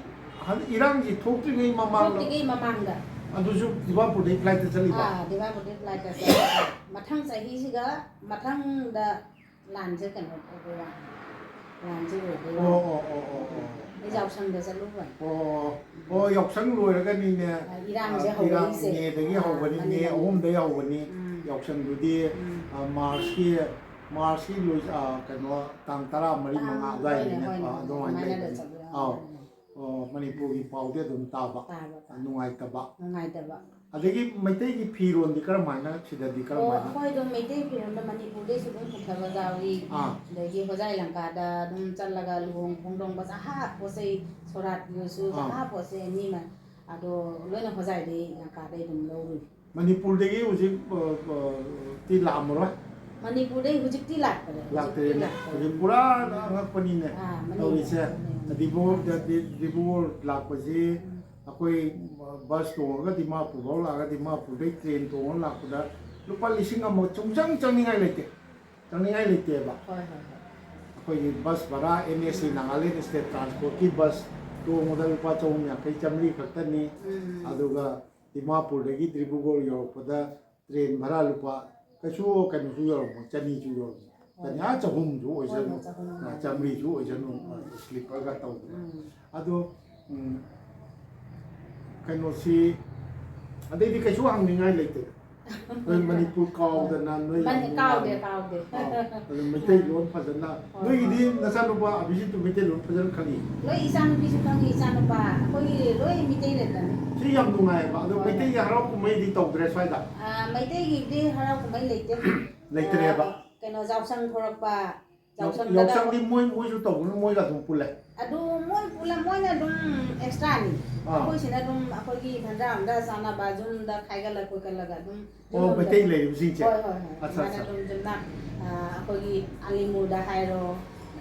ꯍꯟꯗꯛ ꯏꯔꯥꯡꯁꯤ ꯊꯣꯛꯇ꯭ꯔꯤꯉꯩ ꯃꯃꯥꯡꯗ? ꯊꯣꯛꯇ꯭ꯔꯤꯉꯩ ꯃꯃꯥꯡꯗ꯫ ꯑꯗꯨꯁꯨ ꯗꯤꯃꯥꯄꯨꯔꯗꯩ flightꯇ ꯆꯠꯂꯤꯕ? ꯑꯥ, ꯗꯤꯃꯥꯄꯨꯔꯗꯩ flightꯇ ꯆꯠꯂꯒ ꯃꯊꯪ ꯆꯍꯤꯁꯤꯒ ꯃꯊꯪꯗ ꯂꯥꯟꯁꯦ ꯀꯩꯅꯣ ꯇꯧꯕ ꯋꯥꯅꯤ꯫ ꯂꯥꯟꯁꯦ ꯂꯣꯏꯕꯩ ꯑꯣ, ꯋꯥꯅꯤ꯫ ꯑꯣ, ꯑꯣ, ꯑꯣ, ꯑꯣ꯫ ꯑꯩ ꯌꯥꯎꯁꯪꯗ ꯆꯠꯂꯨꯕꯅꯤ꯫ ꯑꯣ, ꯑꯣ, ꯌꯥꯎꯁꯪ ꯂꯣꯏꯔꯒꯅꯤ꯫ ꯑ, ꯏꯔꯥꯡꯁꯦ ꯑ, ꯏꯔꯥꯡ ꯍꯧꯔꯛꯏꯁꯦ꯫ ꯃꯦꯗꯒꯤ ꯑꯥ, ꯍꯧꯕꯅꯤ, ꯃꯦ ꯃꯅꯤꯄꯨꯔ꯫ ꯑꯍꯨꯝꯗꯒꯤ ꯍꯧꯕꯅꯤ꯫ ꯎꯝ꯫ ꯌꯥꯎꯁꯪꯗꯨꯗꯤ, ꯎꯝ꯫ ꯑ, ꯃꯥꯔꯁꯀꯤ, ꯃꯥꯔꯁꯀꯤ ꯂꯣꯏ-, ꯑ, ꯀꯩꯅꯣ, ꯇꯥꯡ ꯇꯔꯥꯃꯔꯤ, ꯇꯥꯡ, ꯃꯉꯥ ꯑꯗꯨꯋꯥꯏꯗꯅꯦ꯫ ꯍꯣꯏꯅꯦ, ꯍꯣꯏꯅꯦ, ꯑ, ꯍꯣꯏꯅꯦ꯫ ꯑꯗꯨꯃꯥꯏꯅ ꯑꯗꯨꯃꯥꯏꯅ ꯂꯩꯕꯅꯤ꯫ ꯆꯠꯂꯦ꯫ ꯑꯥꯎ꯫ ꯎꯝ꯫ ꯑꯣ, ꯃꯅꯤꯄꯨꯔꯒꯤ ꯄꯥꯎꯗꯤ ꯑꯗꯨꯝ ꯇꯥꯕ꯫ ꯇꯥꯕ, ꯇꯥꯕ꯫ ꯅꯨꯡꯉꯥꯏꯇꯕ꯫ ꯅꯨꯡꯉꯥꯏꯇꯕ꯫ ꯑꯗꯒꯤ ꯃꯩꯇꯩꯒꯤ ꯐꯤꯔꯣꯜꯗꯤ ꯀꯔꯝ ꯍꯥꯏꯅ, ꯁꯤꯗꯗꯤ ꯀꯔꯝ ꯑꯣ, ꯍꯥꯏꯅ? ꯑꯩꯈꯣꯏ ꯑꯗꯨꯝ ꯃꯩꯇꯩ ꯐꯤꯔꯣꯜꯗ ꯃꯅꯤꯄꯨꯔꯗꯩꯁꯨ ꯑꯗꯨꯝ ꯄꯨꯊꯕ ꯌꯥꯎꯏ꯫ ꯑꯥ꯫ ꯑꯗꯒꯤ ꯍꯣꯖꯥꯏ ꯂꯪꯀꯥꯗ ꯑꯗꯨꯝ ꯆꯠꯂꯒ ꯂꯨꯍꯣꯡ ꯈꯣꯡꯗꯣꯡꯕ ꯆꯍꯥ ꯄꯣꯠ ꯆꯩ, ꯁꯣꯔꯥꯠꯀꯤꯁꯨ ꯑꯥ꯫ ꯆꯍꯥ ꯄꯣꯠ ꯆꯩ ꯑꯅꯤꯃ ꯑꯗꯣ ꯂꯣꯏꯅ ꯍꯣꯖꯥꯏꯗꯩ ꯂꯪꯀꯥꯗꯩ ꯑꯗꯨꯝ ꯂꯧꯔꯨꯏ꯫ ꯃꯅꯤꯄꯨꯔꯗꯒꯤ ꯍꯧꯖꯤꯛ, ꯑ, ꯑ, ꯇꯤ ꯂꯥꯛꯑꯝꯃꯔꯣꯏ? ꯃꯅꯤꯄꯨꯔꯗꯩ ꯍꯧꯖꯤꯛꯇꯤ ꯂꯥꯛꯇꯔꯦ꯫ ꯍꯧꯖꯤꯛꯇꯤ ꯂꯥꯛꯇꯔꯦꯅꯦ꯫ ꯂꯥꯛꯇꯔꯦ꯫ ꯍꯧꯖꯤꯛ ꯄꯨꯔꯥ ꯎꯝ꯫ ꯑꯉꯛꯄꯅꯤꯅꯦ ꯑꯥ, ꯃꯅꯤꯄꯨꯔ ꯇꯧꯔꯤꯁꯦ꯫ ꯃꯅꯤꯄꯨꯔ ꯗꯤꯕ꯭ꯔꯨꯒꯔ, ꯗꯤ-, ꯗꯤꯕ꯭ꯔꯨꯒꯔ ꯂꯥꯛꯄꯁꯤ ꯎꯝ꯫ ꯑꯩꯈꯣꯏ, ꯑ, ꯕꯁ ꯇꯣꯡꯉꯒ ꯗꯤꯃꯥꯄꯨꯔ ꯐꯥꯎ ꯂꯥꯛꯑꯒ ꯗꯤꯃꯥꯄꯨꯔꯗꯩ ꯇ꯭ꯔꯦꯟ ꯇꯣꯡꯉꯒ ꯂꯥꯛꯄꯗ ꯂꯨꯄꯥ ꯂꯤꯁꯤꯡ ꯑꯃ ꯁꯨꯡꯆꯪ ꯆꯪꯅꯤꯡꯉꯥꯏ ꯂꯩꯇꯦ꯫ ꯆꯪꯅꯤꯡꯉꯥꯏ ꯂꯩꯇꯦꯕ꯫ ꯍꯣꯏ, ꯍꯣꯏ, ꯍꯣꯏ꯫ ꯑꯩꯈꯣꯏꯒꯤ ꯕꯁ ꯚꯔꯥ, NSC, ꯎꯝ꯫ Nagaland State Transportꯀꯤ ꯕꯁ ꯇꯣꯡꯕꯗ ꯂꯨꯄꯥ ꯆꯍꯨꯝ ꯌꯥꯡꯈꯩ, ꯆꯥꯃꯔꯤ ꯈꯛꯇꯅꯤ꯫ ꯎꯝ꯫ ꯑꯗꯨꯒ ꯗꯤꯃꯥꯄꯨꯔꯗꯒꯤ ꯗꯤꯕ꯭ꯔꯨꯒꯔ ꯌꯧꯔꯛꯄꯗ ꯇ꯭ꯔꯦꯟ ꯚꯔꯥ ꯂꯨꯄꯥ ꯀꯩꯁꯨ ꯀꯩꯅꯣꯁꯨ ꯌꯧꯔꯝꯃꯣꯏ, ꯆꯅꯤꯁꯨ ꯌꯧꯔꯝꯃꯣꯏ꯫ ꯍꯣꯏ꯫ ꯆꯅꯤ, ꯑꯥ, ꯆꯍꯨꯝꯁꯨ ꯑꯣꯏꯁꯅꯨ, ꯍꯣꯏ, ꯍꯣꯏ, ꯆꯍꯨꯝ꯫ ꯑꯥ, ꯆꯥꯃꯔꯤꯁꯨ ꯑꯣꯏꯁꯅꯨ, ꯎꯝ꯫ ꯑꯥ, sleeperꯒ ꯇꯧꯗꯅ꯫ ꯎꯝ꯫ ꯑꯗꯣ, ꯎꯝ, ꯀꯩꯅꯣꯁꯤ, ꯑꯗꯩꯗꯤ ꯀꯩꯁꯨ ꯍꯪꯅꯤꯡꯉꯥꯏ ꯂꯩꯇꯦ꯫ ꯅꯣꯏ ꯃꯅꯤꯄꯨꯔ ꯀꯥꯎꯗꯅ ꯅꯣꯏ ꯌꯥꯝ ꯃꯅꯤ-, ꯀꯥꯎꯗꯦ, ꯅꯨꯡꯉꯥꯏꯅ꯫ ꯀꯥꯎꯗꯦ꯫ ꯑꯥ, ꯑꯗꯨ ꯃꯩꯇꯩꯂꯣꯟ ꯐꯖꯅ, ꯍꯣꯏ, ꯅꯣꯏꯒꯤꯗꯤ ꯍꯣꯏ꯫ ꯅꯆꯥꯅꯨꯄꯥ ꯑꯕꯤꯖꯤꯠꯇꯨ ꯃꯩꯇꯩꯂꯣꯟ ꯐꯖꯅ ꯈꯪꯉꯤ? ꯂꯣꯏ, ꯏꯆꯥꯅꯨꯄꯤꯁꯨ ꯈꯪꯉꯤ, ꯏꯆꯥꯅꯨꯄꯥ, ꯑꯩꯈꯣꯏꯒꯤ ꯂꯣꯏ ꯃꯩꯇꯩ ꯂꯩꯇꯅꯤ꯫ ꯁꯤ ꯌꯥꯝ ꯅꯨꯡꯉꯥꯏꯌꯦꯕ꯫ ꯑꯗꯣ ꯍꯣꯏ, ꯍꯣꯏ꯫ ꯃꯩꯇꯩꯒꯤ ꯍꯔꯥꯎ ꯀꯨꯝꯍꯩꯗꯤ ꯇꯧꯗ꯭ꯔꯦ ꯁ꯭ꯋꯥꯏꯗ? ꯑꯥ, ꯃꯩꯇꯩꯒꯤꯗꯤ ꯍꯔꯥꯎ ꯀꯨꯝꯍꯩ ꯂꯩꯇꯦ꯫ ꯂꯩꯇ꯭ꯔꯦꯕ? ꯑꯥ, ꯀꯩꯅꯣ, ꯌꯥꯎꯁꯪ ꯊꯣꯛꯂꯛꯄ, ꯌꯥꯎ-, ꯌꯥꯎꯁꯪꯗꯒ ꯌꯥꯎꯁꯪꯗꯤ ꯃꯣꯏ, ꯃꯣꯏꯁꯨ ꯇꯧꯕꯅ ꯃꯣꯏꯒ ꯑꯗꯨꯝ ꯄꯨꯜꯂꯦ? ꯑꯗꯨ ꯃꯣꯏ ꯄꯨꯜꯂ-, ꯃꯣꯏꯅ ꯑꯗꯨꯝ extraꯅꯤ꯫ ꯑꯥ꯫ ꯑꯩꯈꯣꯏꯁꯤꯅ ꯑꯗꯨꯝ ꯑꯩꯈꯣꯏꯒꯤ ꯐꯟꯗꯥ ꯑꯝꯗ ꯆꯥꯅꯕ ꯌꯨꯝꯗ ꯈꯥꯏꯒꯠꯂ ꯈꯣꯠꯀꯠꯂꯒ ꯑꯗꯨꯝ ꯑꯣ, ꯌꯨꯝ ꯑꯝꯗ ꯃꯩꯇꯩ ꯑꯗꯨꯝ-, ꯂꯩꯔꯤꯕꯁꯤꯡꯁꯦ? ꯍꯣꯏ, ꯍꯣꯏ, ꯍꯣꯏ꯫ ꯑꯠꯆꯥ, ꯑꯗꯨꯃꯥꯏꯅ ꯑꯠꯆꯥ꯫ ꯑꯗꯨꯝ ꯌꯨꯝꯅꯥꯛ, ꯑ, ꯑꯩꯈꯣꯏꯒꯤ ꯑꯂꯤꯃꯨꯔꯗ ꯍꯥꯏꯔꯣ,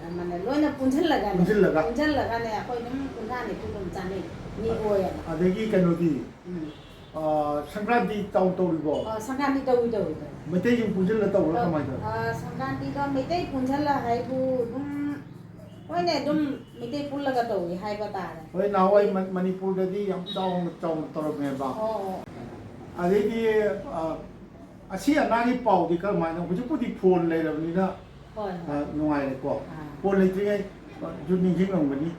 ꯑ, ꯃꯥꯅ ꯂꯣꯏꯅ ꯄꯨꯟꯁꯤꯜꯂꯒꯅꯦ, ꯄꯨꯟꯁꯤꯜꯂꯒ? ꯄꯨꯟꯁꯤꯜꯂꯒꯅꯦ ꯑꯩꯈꯣꯏ ꯑꯗꯨꯝ ꯀꯨꯟꯊ꯭ꯔꯥ ꯅꯤꯐꯨ ꯑꯗꯨꯝ ꯆꯥꯅꯩ, ꯃꯤ ꯑꯣꯏꯌꯦꯕ꯫ ꯑꯗꯒꯤ ꯀꯩꯅꯣꯗꯤ? ꯎꯝ꯫ ꯑ, ꯁꯪꯀ꯭ꯔꯥꯟꯇꯤ ꯆꯥꯎꯅ ꯇꯧꯔꯤꯕꯣ? ꯑ, ꯁꯪꯀ꯭ꯔꯥꯟꯇꯤ ꯇꯧꯏ, ꯇꯧꯏ, ꯇꯧꯏ꯫ ꯃꯩꯇꯩꯁꯤꯡ ꯄꯨꯟꯁꯤꯜꯂ ꯇꯧꯕ꯭ꯔꯥ ꯇꯧ-, ꯀꯃꯥꯏꯅ ꯇꯧꯏ? ꯑ, ꯁꯪꯀ꯭ꯔꯥꯟꯇꯤꯗ ꯃꯩꯇꯩ ꯄꯨꯟꯁꯤꯜꯂ ꯍꯥꯏꯕꯨ ꯑꯗꯨꯝ ꯍꯣꯏꯅꯦ, ꯑꯗꯨꯝ ꯃꯩꯇꯩ ꯄꯨꯜꯂꯒ ꯇꯧꯏ ꯍꯥꯏꯕ ꯇꯥꯔꯦ꯫ ꯍꯣꯏ, ꯅꯍꯥꯟꯋꯥꯏ ꯃ- ꯃꯅꯤꯄꯨꯔꯗꯗꯤ ꯌꯥꯝ ꯆꯥꯎꯅ ꯆꯥꯎꯅ ꯇꯧꯔꯝꯃꯦꯕ꯫ ꯑꯣ, ꯑꯣ꯫ ꯑꯗꯩꯗꯤ ꯑ, ꯑꯁꯤ ꯑꯅꯥꯒꯤ ꯄꯥꯎꯗꯤ ꯀꯔꯝꯍꯥꯏꯅ? ꯍꯧꯖꯤꯛꯄꯨꯗꯤ ꯐꯣꯟ ꯂꯩꯔꯕꯅꯤꯅ ꯍꯣꯏ, ꯑ, ꯍꯣꯏ꯫ ꯅꯨꯡꯉꯥꯏꯔꯦꯀꯣ꯫ ꯑꯥ꯫ ꯐꯣꯟ ꯂꯩꯇ꯭ꯔꯤꯉꯩ ꯑ, ꯖꯨꯠ ꯅꯤꯡꯁꯤꯡꯉꯝꯒꯅꯤ꯫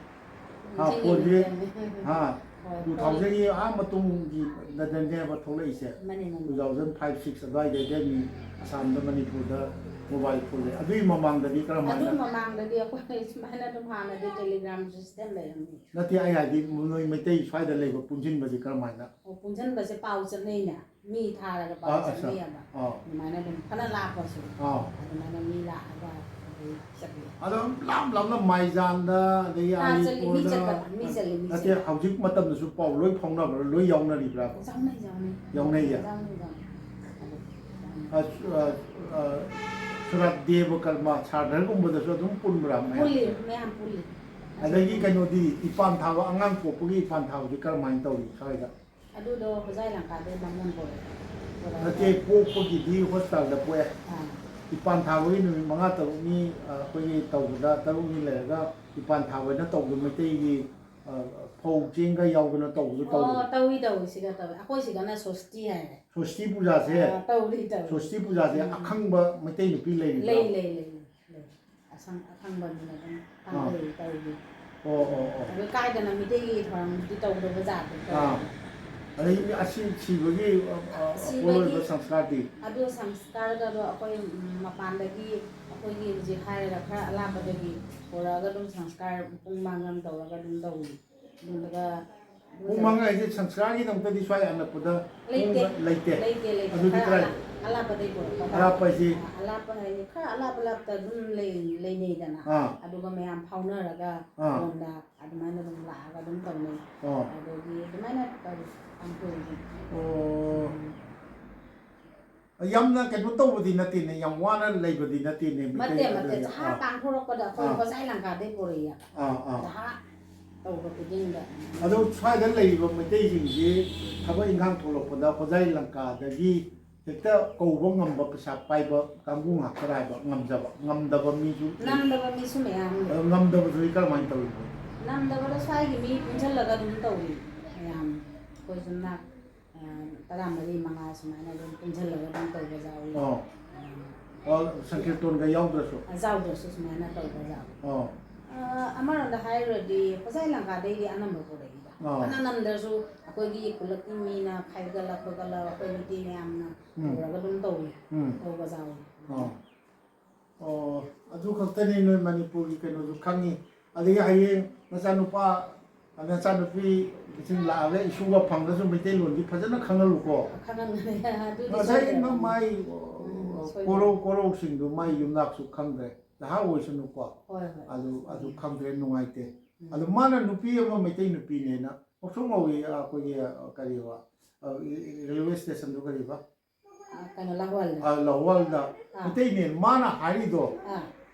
ꯍꯥ, ꯅꯤꯡꯁꯤꯡꯉꯤ, ꯐꯣꯟꯁꯦ ꯅꯤꯡꯁꯤꯡꯉꯤ꯫ ꯍꯥ, ꯍꯣꯏ, ꯇꯨ ꯐꯣꯟ꯫ ꯊꯥꯎꯖꯟꯒꯤ ꯑꯥ ꯃꯇꯨꯡꯒꯤ ꯗꯅꯦꯕ ꯊꯣꯛꯂꯛꯏꯁꯦ꯫ ꯃꯥꯅꯦ, ꯃꯥꯅꯦ꯫ ꯇꯨ ꯊꯥꯎꯖꯟ ꯐꯥꯏꯚ ꯁꯤꯛꯁ ꯑꯗꯨꯋꯥꯏꯗꯩꯗꯤ ꯃꯤ ꯑꯁꯥꯝꯗ, ꯃꯅꯤꯄꯨꯔꯗ ꯃꯣꯕꯥꯏꯜ ꯐꯣꯟ ꯂꯩ꯫ ꯑꯗꯨꯒꯤ ꯃꯃꯥꯡꯗꯗꯤ ꯑꯗꯨ ꯀꯔꯝꯍꯥꯏꯅ? ꯃꯃꯥꯡꯗꯗꯤ ꯑꯩꯈꯣꯏ ꯁꯨꯃꯥꯏꯅ ꯑꯗꯨꯝ ꯍꯥꯟꯅꯗꯤ ꯇꯦꯂꯤꯒ꯭ꯔꯥꯝ ꯁꯤꯁꯇꯦꯝ ꯂꯩꯔꯝꯃꯤ꯫ ꯅꯠꯇꯦ, ꯑꯩ ꯍꯥꯏꯗꯤ ꯅꯣꯏ ꯃꯩꯇꯩ ꯁ꯭ꯋꯥꯏꯗ ꯂꯩꯕ ꯄꯨꯟꯁꯤꯟꯕꯁꯦ ꯀꯔꯝꯍꯥꯏꯅ? ꯑꯣ, ꯄꯨꯟꯁꯤꯟꯕꯁꯦ ꯄꯥꯎ ꯆꯠꯅꯩꯅꯦ꯫ ꯃꯤ ꯊꯥꯔꯒ ꯄꯥꯎ ꯑꯥ, ꯑꯠꯆꯥ꯫ ꯆꯠꯅꯩꯌꯦꯕ꯫ ꯑꯥ꯫ ꯑꯗꯨꯃꯥꯏꯅ ꯑꯗꯨꯝ ꯐꯅ ꯂꯥꯞꯄꯁꯨ ꯑꯥ꯫ ꯑꯗꯨꯃꯥꯏꯅ ꯃꯤ ꯂꯥꯛꯑꯒ ꯑꯗꯨꯝ ꯆꯠꯂꯤ꯫ ꯑꯗꯣ ꯂꯥꯞ ꯂꯥꯞꯅ ꯃꯥꯏꯖꯥꯟꯗ, ꯑꯗꯒꯤ ꯑꯥ, ꯆꯠꯂꯤ, ꯃꯤ ꯑꯂꯤꯄꯨꯔꯗ, ꯆꯠꯄ, ꯃꯤ ꯆꯠꯂꯤ, ꯃꯤ ꯅꯠꯇꯦ, ꯆꯠꯂꯤ꯫ ꯍꯧꯖꯤꯛ ꯃꯇꯝꯗꯁꯨ ꯄꯥꯎ ꯂꯣꯏ ꯐꯥꯎꯅꯕ꯭ꯔꯥ, ꯂꯣꯏ ꯌꯥꯎꯅꯔꯤꯕ꯭ꯔꯥ? ꯌꯥꯎꯅꯩ, ꯌꯥꯎꯅꯩ꯫ ꯌꯥꯎꯅꯩꯌꯦ? ꯌꯥꯎꯅꯩ, ꯌꯥꯎꯅꯩ꯫ ꯑꯗꯨ, ꯌꯥꯎꯅꯩ꯫ ꯑ, ꯑ, ꯑ, ꯁꯨꯔꯥꯠ ꯗꯦꯕ ꯀꯔꯃ ꯁꯥꯔꯗꯔꯒꯨꯝꯕꯗꯁꯨ ꯑꯗꯨꯝ ꯄꯨꯟꯕ꯭ꯔꯥ ꯃꯌꯥꯝ? ꯄꯨꯜꯂꯤ, ꯃꯌꯥꯝ ꯄꯨꯜꯂꯤ꯫ ꯑꯗꯒꯤ ꯀꯩꯅꯣꯗꯤ, ꯏꯄꯥꯟ ꯊꯥꯕ, ꯑꯉꯥꯡ ꯄꯣꯛꯄꯒꯤ ꯏꯄꯥꯟ ꯊꯥꯕꯗꯤ ꯀꯔꯝꯍꯥꯏꯅ ꯇꯧꯔꯤ ꯁ꯭ꯋꯥꯏꯗ? ꯑꯗꯨꯗꯣ ꯍꯣꯖꯥꯏ ꯂꯪꯀꯥꯗꯩ ꯕꯥꯃꯣꯟ ꯄꯨꯔꯛꯑꯦ꯫ ꯄꯨꯔꯛꯑꯒ ꯅꯠꯇꯦ, ꯄꯣꯛꯄꯒꯤꯗꯤ ꯍꯣꯁꯄꯤꯇꯥꯜꯗ ꯄꯣꯛꯑꯦ꯫ ꯑꯥ꯫ ꯏꯄꯥꯟ ꯊꯥꯕꯒꯤ ꯅꯨꯃꯤꯠ ꯃꯉꯥ ꯇꯔꯨꯛꯅꯤ, ꯑ, ꯑꯩꯈꯣꯏꯒꯤ ꯇꯧꯕꯗ ꯇꯔꯨꯛꯅꯤ ꯂꯩꯔꯒ ꯏꯄꯥꯟ ꯊꯥꯕ ꯍꯥꯏꯅ ꯇꯧꯕꯗꯣ ꯃꯩꯇꯩꯒꯤ, ꯑ, ꯐꯧ ꯆꯦꯡꯒ ꯌꯥꯎꯗꯅ ꯇꯧꯕꯗꯣ ꯑꯣ, ꯇꯧꯗ꯭ꯔꯣ? ꯇꯧꯏ, ꯇꯧꯏ, ꯁꯤꯒ ꯇꯧꯏ꯫ ꯑꯩꯈꯣꯏ ꯁꯤꯗꯅ ꯁꯣꯁꯇꯤ ꯍꯥꯏꯔꯦ꯫ ꯁꯣꯁꯇꯤ ꯄꯨꯖꯥꯁꯦ, ꯑꯥ, ꯇꯧꯔꯤ, ꯇꯧꯔꯤ꯫ ꯁꯣꯁꯇꯤ ꯄꯨꯖꯥꯁꯦ ꯎꯝ꯫ ꯑꯈꯪꯕ ꯃꯩꯇꯩ ꯅꯨꯄꯤ ꯂꯩꯔꯤꯕ꯭ꯔꯥ? ꯂꯩ, ꯂꯩ, ꯂꯩ, ꯂꯩ꯫ ꯑꯁꯪ-, ꯑꯈꯪꯕ ꯃꯤꯅ ꯑꯗꯨꯝ ꯑꯥ꯫ ꯇꯧꯔꯤ, ꯇꯧꯔꯤ꯫ ꯑꯣ, ꯑꯣ, ꯑꯣ꯫ ꯑꯗꯨ ꯀꯥꯏꯗꯅ ꯃꯤꯇꯩꯒꯤ ꯊꯧꯔꯝꯗꯤ ꯇꯧꯗꯕ ꯖꯥꯠꯇꯣ ꯑꯥ꯫ ꯇꯧꯔꯤ꯫ ꯑꯗꯩ ꯑꯁꯤ ꯁꯤꯕꯒꯤ, ꯑ, ꯑ, ꯁꯤꯕꯒꯤ ꯑꯄꯣꯂꯣꯏꯕ ꯁꯪꯁꯀꯥꯔꯗꯤ? ꯑꯗꯨ ꯁꯪꯁꯀꯥꯔꯒꯗꯣ ꯑꯩꯈꯣꯏ, ꯎꯝ, ꯃꯄꯥꯟꯗꯒꯤ ꯑꯩꯈꯣꯏꯒꯤ ꯍꯧꯖꯤꯛ ꯍꯥꯏꯔꯒ ꯈꯔ ꯑꯂꯥꯞꯄꯗꯒꯤ ꯄꯨꯔꯛꯑꯒ ꯑꯗꯨꯝ ꯁꯪꯁꯀꯥꯔ ꯄꯨꯡ ꯃꯥꯡꯉꯝ ꯇꯧꯔꯒ ꯑꯗꯨꯝ ꯇꯧꯏ꯫ ꯑꯗꯨꯒ ꯄꯨꯡ ꯃꯥꯡꯉꯝ ꯍꯥꯏꯁꯦ ꯁꯪꯁꯀꯥꯔꯒꯤꯗꯃꯛꯇꯗꯤ ꯁ꯭ꯋꯥꯏ ꯑꯅꯛꯄꯗ ꯂꯩꯇꯦ꯫ ꯄꯨꯡ ꯂꯩꯇꯦ? ꯂꯩꯇꯦ, ꯂꯩꯇꯦ꯫ ꯑꯗꯨꯗꯤ ꯈꯔ ꯀꯗꯥꯏ? ꯑꯂꯥꯞ-, ꯑꯂꯥꯞꯄꯗꯒꯤ ꯄꯨꯔꯛꯄ ꯇꯥꯔꯦ꯫ ꯑꯔꯥꯞꯄ ꯍꯥꯏꯁꯤ? ꯑ, ꯑꯂꯥꯞꯄ ꯍꯥꯏꯗꯤ ꯈꯔ ꯑꯂꯥꯞ ꯑꯂꯥꯞꯇ ꯑꯗꯨꯝ ꯂꯩ-, ꯂꯩꯅꯩꯗꯅ꯫ ꯑꯥ꯫ ꯑꯗꯨꯒ ꯃꯌꯥꯝ ꯐꯥꯎꯅꯔꯒ ꯑꯥ꯫ ꯐꯣꯟꯗ ꯑꯗꯨꯃꯥꯏꯅ ꯑꯗꯨꯝ ꯂꯥꯛꯑꯒ ꯑꯗꯨꯝ ꯇꯧꯅꯩ꯫ ꯑꯣ꯫ ꯑꯗꯒꯤ ꯑꯗꯨꯃꯥꯏꯅ ꯇꯧꯏ ꯇꯥꯡꯈꯨꯜꯒꯤ꯫ ꯑꯣ꯫ ꯌꯥꯝꯅ ꯀꯩꯅꯣ ꯇꯧꯕꯗꯤ ꯅꯠꯇꯦꯅꯦ, ꯌꯥꯝ ꯋꯥꯅ ꯂꯩꯕꯗꯤ ꯅꯠꯇꯦꯅꯦ, ꯃꯩꯇꯩ ꯅꯠꯇꯦ, ꯅꯠꯇꯦ, ꯑꯗꯨꯗꯤ꯫ ꯖꯍꯥ ꯑꯥ꯫ ꯇꯥꯡꯊꯣꯔꯛꯄꯗ ꯑꯩꯈꯣꯏ ꯑꯥ꯫ ꯍꯣꯖꯥꯏ ꯂꯪꯀꯥꯗꯩ ꯄꯨꯔꯛꯏ꯫ ꯑꯥ, ꯑꯥ꯫ ꯖꯍꯥ ꯇꯧꯕ ꯈꯨꯗꯤꯡꯗ꯫ ꯑꯗꯣ ꯁ꯭ꯋꯥꯏꯗ ꯂꯩꯔꯤꯕ ꯃꯩꯇꯩꯁꯤꯡꯁꯤ ꯊꯕꯛ ꯏꯪꯈꯥꯡ ꯊꯣꯛꯂꯛꯄꯗ ꯍꯣꯖꯥꯏ ꯂꯪꯀꯥꯗꯒꯤ ꯍꯦꯛꯇ ꯀꯧꯕ ꯉꯝꯕ, ꯄꯩꯁꯥ ꯄꯥꯏꯕ ꯀꯥꯡꯕꯨ ꯉꯥꯛꯇꯔ ꯍꯥꯏꯕ, ꯉꯝꯖꯕ, ꯉꯝꯗꯕ ꯃꯤꯁꯨ ꯂꯩ꯫ ꯉꯝꯗꯕ ꯃꯤꯁꯨ ꯃꯌꯥꯝ ꯂꯩ꯫ ꯑꯗꯣ ꯉꯝꯗꯕꯗꯨꯗꯤ ꯀꯔꯝꯍꯥꯏꯅ ꯇꯧꯔꯤꯅꯣ? ꯉꯝꯗꯕꯗꯣ ꯁ꯭ꯋꯥꯏꯒꯤ ꯃꯤ ꯄꯨꯟꯁꯤꯜꯂꯒ ꯑꯗꯨꯝ ꯇꯧꯏ ꯃꯌꯥꯝ꯫ ꯑꯩꯈꯣꯏ ꯁꯨꯝꯅ ꯇꯔꯥꯃꯔꯤ ꯃꯉꯥ ꯁꯨꯃꯥꯏꯅ ꯑꯗꯨꯝ ꯄꯨꯟꯁꯤꯜꯂꯒ ꯑꯗꯨꯝ ꯇꯧꯕ ꯌꯥꯎꯏ꯫ ꯑꯣ꯫ ꯑꯣ, ꯁꯪꯀꯤꯔꯇꯣꯟꯒ ꯌꯥꯎꯗ꯭ꯔꯁꯨ? ꯌꯥꯎꯗ꯭ꯔꯁꯨ ꯁꯨꯃꯥꯏꯅ ꯇꯧꯕ ꯌꯥꯎꯏ꯫ ꯑꯣ꯫ ꯑꯃꯔꯣꯝꯗ ꯍꯥꯏꯔꯨꯔꯗꯤ ꯄꯣꯠꯆꯩ ꯂꯪꯀꯥꯗꯩꯗꯤ ꯑꯅꯝꯕ ꯄꯨꯔꯛꯏꯗ꯫ ꯑꯣ꯫ ꯐꯅ ꯉꯝꯗ꯭ꯔꯁꯨ ꯑꯩꯈꯣꯏꯒꯤ ꯈꯨꯜꯂꯛꯀꯤ ꯃꯤꯅ ꯈꯥꯏꯒꯠꯂ ꯈꯣꯠꯀꯠꯂ ꯑꯩꯈꯣꯏ ꯃꯩꯇꯩ ꯃꯌꯥꯝꯅ ꯎꯝ꯫ ꯇꯧꯔꯒ ꯑꯗꯨꯝ ꯇꯧꯏ꯫ ꯎꯝ꯫ ꯇꯧꯕ ꯌꯥꯎꯏ꯫ ꯑꯣ꯫ ꯑꯣ, ꯑꯗꯨ ꯈꯛꯇꯅꯤ ꯅꯣꯏ ꯃꯅꯤꯄꯨꯔꯒꯤ ꯀꯩꯅꯣꯁꯨ ꯈꯪꯉꯤ꯫ ꯑꯗꯒꯤ ꯍꯌꯦꯡ ꯅꯆꯥꯅꯨꯄꯥ, ꯅꯆꯥꯅꯨꯄꯤꯁꯤꯡ ꯂꯥꯛꯑꯒ ꯏꯁꯨꯒ ꯐꯪꯉꯁꯨ ꯃꯩꯇꯩꯂꯣꯟꯗꯤ ꯐꯖꯅ ꯈꯪꯍꯜꯂꯨꯀꯣ꯫ ꯈꯪꯍꯟꯒꯅꯤ꯫ ꯑꯗꯨꯗꯤ ꯉꯁꯥꯏ ꯁꯣꯏꯗꯅ꯫ ꯃꯥꯏ ꯎꯝ, ꯁꯣꯏꯗꯅ꯫ ꯀꯣꯔꯧ, ꯀꯣꯔꯧꯁꯤꯡꯗꯨ ꯃꯥꯏ ꯌꯨꯝꯅꯥꯛꯁꯨ ꯈꯪꯗ꯭ꯔꯦ꯫ ꯅꯍꯥ ꯑꯣꯏꯁꯅꯨꯀꯣ꯫ ꯍꯣꯏ, ꯍꯣꯏ꯫ ꯑꯗꯨ, ꯑꯗꯨ ꯈꯪꯗ꯭ꯔꯦ, ꯅꯨꯡꯉꯥꯏꯇꯦ꯫ ꯎꯝ꯫ ꯑꯗꯨ ꯃꯥꯅ ꯅꯨꯄꯤ ꯑꯃ ꯃꯩꯇꯩ ꯅꯨꯄꯤꯅꯦꯅ ꯄꯥꯎꯁꯣꯡ ꯉꯧꯏ, ꯑꯩꯈꯣꯏꯒꯤ, ꯑ, ꯀꯔꯤꯕ, ꯑ, ꯔꯦꯜꯋꯦ ꯁ꯭ꯇꯦꯁꯟꯗꯨ ꯀꯔꯤꯕ? ꯑ, ꯀꯩꯅꯣ, ꯂꯥꯡꯒꯣꯜꯗ꯫ ꯑ, ꯂꯥꯡꯒꯣꯜꯗ꯫ ꯑꯥ꯫ ꯃꯩꯇꯩꯅꯦ ꯃꯥꯅ ꯍꯥꯏꯔꯤꯗꯣ꯫ ꯑꯥ꯫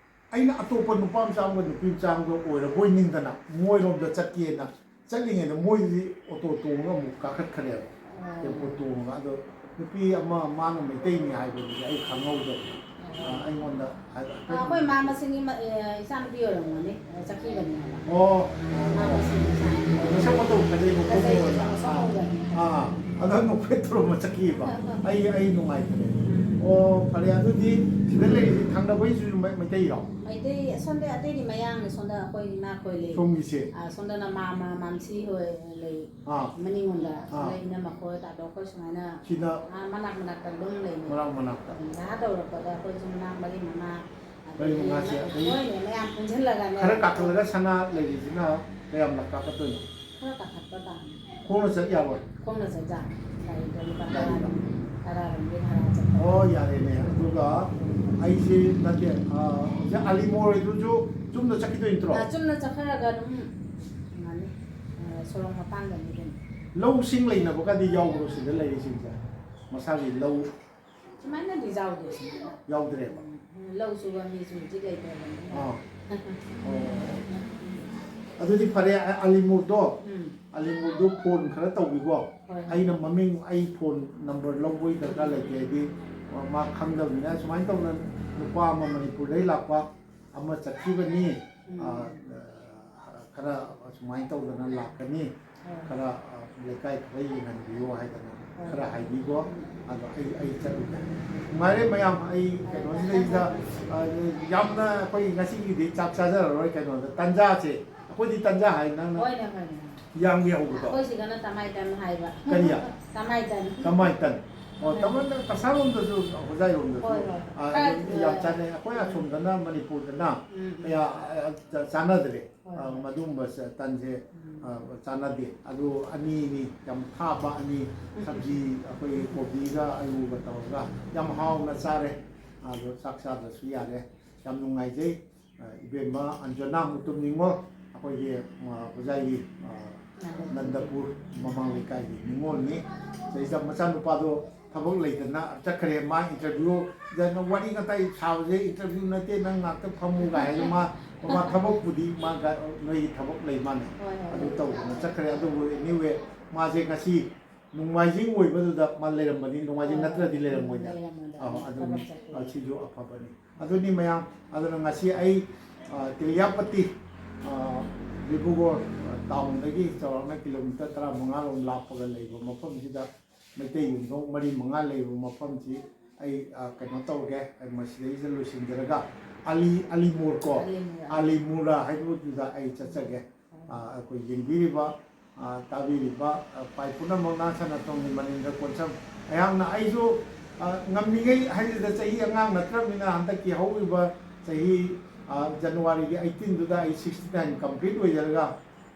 ꯑꯩꯅ ꯑꯇꯣꯞꯄ ꯅꯨꯄꯥ ꯃꯆꯥ ꯑꯃꯒ ꯅꯨꯄꯤ ꯃꯆꯥ ꯑꯃꯒ ꯑꯣꯏꯔꯕꯣꯏ ꯅꯤꯡꯗꯅ ꯃꯣꯏꯔꯣꯝꯗ ꯆꯠꯀꯦꯅ ꯆꯠꯂꯤꯉꯩꯗ ꯃꯣꯏꯗꯤ ꯑꯣꯇꯣ ꯇꯣꯡꯉꯒ ꯑꯃꯨꯛ ꯀꯥꯈꯠꯈ꯭ꯔꯦꯕ꯫ ꯑꯣ꯫ ꯇꯦꯝꯄꯣ ꯇꯣꯡꯉꯒ꯫ ꯑꯗꯣ ꯅꯨꯄꯤ ꯑꯃ ꯃꯥꯅ ꯃꯩꯇꯩꯅꯤ ꯍꯥꯏꯕꯗꯨꯗꯤ ꯑꯩ ꯈꯪꯍꯧꯗꯕꯅꯤ꯫ ꯑ, ꯑꯩꯉꯣꯟꯗ ꯍꯥꯏ-, ꯑ, ꯑꯩꯈꯣꯏ ꯃꯥ ꯃꯁꯤꯡꯒꯤ ꯃ-, ꯑꯦ, ꯏꯆꯥꯅꯨꯄꯤ ꯑꯣꯏꯔꯝꯒꯅꯤ, ꯑ, ꯆꯠꯈꯤꯕꯅꯤ ꯍꯥꯏꯕ꯫ ꯑꯣ꯫ ꯃꯥ ꯃꯁꯤꯡꯒꯤ ꯏꯆꯥꯅꯨꯄꯤ꯫ ꯃꯁꯛ ꯃꯇꯧ ꯐꯖꯩ, ꯃꯈꯣꯡ ꯐꯖꯩ, ꯃꯑꯣꯡ꯫ ꯃꯁꯛ ꯑꯥ꯫ ꯃꯑꯣꯡ꯫ ꯑꯥ꯫ ꯑꯗ ꯅꯣꯛꯐꯦꯠ ꯇꯧꯔꯝꯃ ꯆꯠꯈꯤꯕ꯫ ꯑꯩ, ꯑꯩ ꯅꯨꯡꯉꯥꯏꯇ꯭ꯔꯦ꯫ ꯑꯣ, ꯐꯔꯦ꯫ ꯑꯗꯨꯗꯤ ꯁꯤꯗ ꯂꯩꯔꯤꯁꯤ ꯊꯪꯅꯕꯩꯁꯤꯁꯨ ꯃꯩ-, ꯃꯩꯇꯩꯔꯣ? ꯃꯩꯇꯩ, ꯑꯁꯣꯝꯗ ꯑꯇꯩꯗꯤ ꯃꯌꯥꯡꯅꯦ, ꯁꯣꯝꯗ ꯑꯩꯈꯣꯏ ꯏꯃꯥꯈꯣꯏ ꯂꯩ꯫ ꯁꯣꯝꯒꯤꯁꯦ? ꯑꯥ, ꯁꯣꯝꯗꯅ ꯃꯥꯝꯃ, ꯃꯥꯝꯁꯤ ꯍꯣꯏ ꯂꯩ꯫ ꯑꯥ꯫ ꯃꯅꯤꯡꯂꯣꯝꯗ꯫ ꯑꯥ꯫ ꯁꯤꯗ ꯏꯅꯝꯃ ꯈꯣꯏ, ꯇꯥꯗꯣ ꯈꯣꯏ ꯁꯨꯃꯥꯏꯅ꯫ ꯁꯤꯗ? ꯑꯥ, ꯃꯅꯥꯛ ꯃꯅꯥꯛꯇ ꯑꯗꯨꯝ ꯂꯩꯅꯩ꯫ ꯃꯅꯥꯛ ꯃꯅꯥꯛꯇ꯫ ꯎꯝ, ꯚꯔꯥ ꯇꯧꯔꯛꯄꯗ ꯑꯩꯈꯣꯏꯁꯨ ꯃꯅꯥꯛ ꯃꯔꯤ ꯃꯉꯥ꯫ ꯃꯔꯤ ꯃꯉꯥꯁꯦ ꯑꯗꯩ ꯍꯣꯏꯅꯦ, ꯃꯌꯥꯝ ꯄꯨꯟꯁꯤꯜꯂꯒꯅꯦ꯫ ꯈꯔ ꯀꯥꯈꯠꯂꯒ ꯁꯅꯥ ꯂꯩꯔꯤꯁꯤꯅ ꯀꯌꯥꯝ ꯂꯥꯞ ꯀꯥꯈꯠꯇꯣꯏꯅꯣ? ꯈꯔ ꯀꯥꯈꯠꯄ ꯇꯥꯕꯅꯤ꯫ ꯈꯣꯡꯅ ꯆꯠ ꯌꯥꯔꯣꯏ? ꯈꯣꯡꯅ ꯆꯠ ꯌꯥꯅꯤ꯫ ꯒꯥꯔꯤꯗ ꯂꯨꯄꯥ ꯇꯔꯥ, ꯒꯥꯔꯤꯗ? ꯇꯔꯥꯔꯣꯝꯒꯤ ꯚꯔꯥ ꯆꯠꯄ꯫ ꯑꯣ, ꯌꯥꯔꯦꯅꯦ꯫ ꯑꯗꯨꯒ ꯑꯩꯁꯤ ꯅꯠꯇꯦ, ꯑ, ꯍꯧꯖꯤꯛ ꯑꯥꯂꯤ ꯃꯣꯔꯦꯗꯨꯁꯨ ꯆꯨꯝꯅ ꯆꯠꯈꯤꯗꯣꯏ ꯅꯠꯇ꯭ꯔꯣ? ꯑ, ꯆꯨꯝꯅ ꯆꯠꯈ꯭ꯔꯒ ꯑꯗꯨꯝ ꯐꯪꯉꯅꯤ꯫ ꯑ, ꯁꯣꯔꯣꯛ ꯃꯄꯥꯟꯗꯅꯤ ꯑꯗꯨꯝ꯫ ꯂꯧꯁꯤꯡ ꯂꯩꯅꯕꯒꯗꯤ ꯌꯥꯎꯕ꯭ꯔꯣ ꯁꯤꯗ ꯂꯩꯔꯤꯁꯤꯡꯁꯦ? ꯃꯁꯥꯒꯤ ꯂꯧ? ꯁꯨꯃꯥꯏꯅꯗꯤ ꯌꯥꯎꯗꯦ, ꯁꯨꯃꯥꯏꯅ꯫ ꯌꯥꯎꯗ꯭ꯔꯦꯕ? ꯎꯝ, ꯂꯧ ꯁꯨꯕ ꯃꯤꯁꯨ ꯍꯧꯖꯤꯛ ꯂꯩꯇ꯭ꯔꯕꯅꯤꯅ꯫ ꯑꯥ꯫ ꯑꯣ꯫ ꯑꯗꯨꯗꯤ ꯐꯔꯦ, ꯑ-, ꯑꯂꯤꯃꯨꯔꯗꯣ, ꯎꯝ ꯑꯂꯤꯃꯨꯔꯗꯣ ꯐꯣꯟ ꯈꯔ ꯇꯧꯕꯤꯀꯣ꯫ ꯍꯣꯏ ꯍꯣꯏ ꯑꯩꯅ ꯃꯃꯤꯡ, ꯑꯩ ꯐꯣꯟ ꯅꯝꯕꯔ ꯂꯧꯕꯒꯤ ꯗꯔꯀꯥꯔ ꯂꯩꯇꯦ, ꯍꯥꯏꯗꯤ ꯃꯥ ꯈꯪꯗꯕꯅꯤꯅ꯫ ꯁꯨꯃꯥꯏꯅ ꯇꯧꯅ ꯅꯨꯄꯥ ꯑꯃ ꯃꯅꯤꯄꯨꯔꯗꯩ ꯂꯥꯛꯄ ꯑꯃ ꯆꯠꯈꯤꯕꯅꯤ, ꯎꯝ ꯑ, ꯈꯔ ꯁꯨꯃꯥꯏꯅ ꯇꯧꯗꯅ ꯂꯥꯛꯀꯅꯤ, ꯍꯣꯏ ꯈꯔ, ꯑ, ꯂꯩꯀꯥꯏ ꯈꯔ ꯌꯦꯡꯍꯟꯕꯤꯌꯣ ꯍꯥꯏꯗꯅ ꯍꯣꯏ ꯈꯔ ꯍꯣꯏ ꯍꯥꯏꯕꯤꯀꯣ꯫ ꯑꯗꯣ ꯑꯩ, ꯑꯩ ꯆꯠꯂꯨꯒꯦ꯫ ꯅꯨꯡꯉꯥꯏꯔꯦ ꯃꯌꯥꯝ, ꯑꯩ ꯀꯩꯅꯣꯁꯤꯗꯩꯁꯤꯗ, ꯑ, ꯌꯥꯝꯅ ꯑꯩꯈꯣꯏ ꯉꯁꯤꯒꯤꯗꯤ ꯆꯥꯛ ꯆꯥꯖꯔꯔꯣꯏ꯫ ꯀꯩꯅꯣꯗ ꯇꯟꯖꯥꯁꯦ, ꯑꯩꯈꯣꯏꯗꯤ ꯇꯟꯖꯥ ꯍꯥꯏ, ꯅꯪꯅ ꯍꯣꯏꯅꯦ ꯍꯣꯏꯅꯦ ꯌꯥꯝꯒꯤ ꯍꯧꯕꯗꯣ꯫ ꯑꯩꯈꯣꯏ ꯁꯤꯗꯅ ꯇꯃꯥꯏꯇꯟ ꯍꯥꯏꯕ꯫ ꯀꯔꯤ? ꯇꯃꯥꯏꯇꯟ꯫ ꯇꯃꯥꯏꯇꯟ꯫ ꯑꯣ, ꯎꯝ꯫ ꯇꯃꯥꯏꯇꯟ ꯀꯁꯥꯔꯣꯝꯗꯁꯨ, ꯍꯣꯖꯥꯏꯔꯣꯝꯗꯁꯨ, ꯍꯣꯏ ꯍꯣꯏ ꯑ, ꯈꯔ ꯑꯗꯨꯝ ꯌꯥꯝ ꯆꯥꯅꯩ꯫ ꯑꯩꯈꯣꯏ ꯑꯁꯣꯝꯗꯅ, ꯃꯅꯤꯄꯨꯔꯗꯅ ꯎꯝ ꯀꯌꯥ, ꯑ, ꯆ-, ꯆꯥꯅꯗ꯭ꯔꯦ꯫ ꯍꯣꯏ ꯑ, ꯍꯣꯏ ꯃꯗꯨꯒꯨꯝꯕ ꯆ-, ꯇꯟꯁꯦ, ꯎꯝ ꯑ, ꯆꯥꯅꯗꯦ꯫ ꯑꯗꯨ ꯑꯅꯤꯅꯤ ꯌꯥꯝ ꯊꯥꯕ, ꯑꯅꯤ ꯁꯕꯖꯤ, ꯑꯩꯈꯣꯏꯒꯤ ꯀꯣꯕꯤꯒ ꯑꯂꯨꯒ ꯇꯧꯔꯒ ꯌꯥꯝ ꯍꯥꯎꯅ ꯆꯥꯔꯦ꯫ ꯑꯗꯣ ꯆꯥꯛ ꯆꯥꯗ꯭ꯔꯁꯨ ꯌꯥꯔꯦ꯫ ꯌꯥꯝ ꯅꯨꯡꯉꯥꯏꯖꯩ꯫ ꯑ, ꯏꯕꯦꯝꯃ ꯑꯟꯖꯅꯥ ꯃꯨꯇꯨꯝ ꯅꯤꯉꯣꯜ, ꯑꯩꯈꯣꯏꯒꯤ, ꯑ, ꯍꯣꯖꯥꯏꯒꯤ, ꯑ, ꯅꯟꯗꯄꯨꯔ ꯃꯃꯥꯡ ꯂꯩꯀꯥꯏꯒꯤ ꯅꯤꯉꯣꯜꯅꯤ꯫ ꯁꯤꯗꯩꯁꯤꯗ ꯃꯆꯥꯅꯨꯄꯥꯗꯣ ꯊꯕꯛ ꯂꯩꯇꯅ ꯆꯠꯈ꯭ꯔꯦ꯫ ꯃꯥ ꯏꯟꯇꯔꯚꯤꯌꯨꯗ ꯋꯥꯔꯤ ꯉꯇꯥꯏ ꯁꯥꯕꯁꯦ ꯏꯟꯇꯔꯚꯤꯌꯨ ꯅꯠꯇꯦ, ꯅꯪ ꯉꯥꯛꯇ ꯐꯝꯃꯨ ꯀꯥꯏ ꯍꯥꯏꯅ ꯃꯥ, ꯃꯥ ꯊꯕꯛꯄꯨꯗꯤ ꯃꯥ ꯒ-, ꯅꯣꯏꯒꯤ ꯊꯕꯛ ꯂꯩ ꯃꯥꯅꯦ꯫ ꯍꯣꯏ, ꯍꯣꯏ꯫ ꯑꯗꯨ ꯇꯧꯗꯅ ꯆꯠꯈ꯭ꯔꯦ꯫ ꯑꯗꯨꯕꯨ anyway, ꯃꯥꯁꯦ ꯉꯁꯤ ꯅꯣꯡꯃꯥꯏꯖꯤꯡ ꯑꯣꯏꯕꯗꯨꯗ ꯃꯥ ꯂꯩꯔꯝꯕꯅꯤ, ꯅꯣꯡꯃꯥꯏꯖꯤꯡ ꯍꯣꯏ, ꯅꯠꯇ꯭ꯔꯗꯤ ꯍꯣꯏ꯫ ꯂꯩꯔꯝꯃꯣꯏꯅꯦ꯫ ꯂꯩꯔꯝꯃꯣꯏꯗ꯫ ꯑꯧ, ꯑꯗꯨꯅꯤ꯫ ꯊꯕꯛ ꯆꯠꯄꯒꯤ꯫ ꯑ, ꯁꯤꯁꯨ ꯑꯐꯕꯅꯤ꯫ ꯑꯗꯨꯅꯤ ꯃꯌꯥꯝ, ꯑꯗꯨꯅ ꯉꯁꯤ ꯑꯩ, ꯑ, ꯇꯦꯂꯤꯌꯥꯄꯇꯤ, ꯑ, ꯗꯤꯕ꯭ꯔꯨꯒꯔ, ꯑ, ꯇꯥꯎꯟꯗꯒꯤ ꯆꯥꯎꯔꯥꯛꯅ ꯀꯤꯂꯣꯃꯤꯇꯔ ꯇꯔꯥꯃꯉꯥ ꯔꯣꯝ ꯂꯥꯞꯄꯒ ꯂꯩꯕ ꯃꯐꯝꯁꯤꯗ ꯃꯩꯇꯩ ꯌꯨꯝꯊꯣꯡ ꯃꯔꯤ ꯃꯉꯥ ꯂꯩꯕ ꯃꯐꯝꯁꯤ ꯑꯩ, ꯑ, ꯀꯩꯅꯣ ꯇꯧꯔꯒꯦ, ꯑꯩ ꯃꯁꯤꯗꯩꯁꯤꯗ ꯂꯣꯏꯁꯤꯟꯖꯔꯒ ꯑꯂꯤ, ꯑꯂꯤꯃꯣꯔ ꯀꯣ, ꯑꯂꯤꯃꯣꯔ꯫ ꯑꯂꯤꯃꯣꯔ ꯍꯥꯏꯕꯗꯨꯗ ꯑꯩ ꯆꯠꯆꯒꯦ꯫ ꯑ, ꯑꯩꯈꯣꯏ ꯌꯦꯡꯕꯤꯔꯤꯕ, ꯑ, ꯇꯥꯕꯤꯔꯤꯕ, ꯑ, ꯄꯥꯏ ꯄꯨꯝꯅꯃꯛꯅ ꯁꯅꯥꯇꯣꯝꯒꯤ ꯃꯅꯤꯡꯗ ꯀꯣꯟꯁꯝ꯫ ꯑꯩꯍꯥꯛꯅ, ꯑꯩꯁꯨ, ꯑ, ꯉꯝꯃꯤꯉꯩ ꯍꯥꯏꯁꯤꯗ ꯆꯍꯤ ꯑꯉꯥꯡ ꯅꯠꯇ꯭ꯔꯕꯅꯤꯅ ꯍꯟꯗꯛꯀꯤ ꯍꯧꯔꯤꯕ ꯆꯍꯤ, ꯑ, ꯖꯅꯋꯥꯔꯤꯒꯤ eighteenꯗꯨꯗ ꯑꯩ sixty nine complete ꯑꯣꯏꯖꯔꯒ,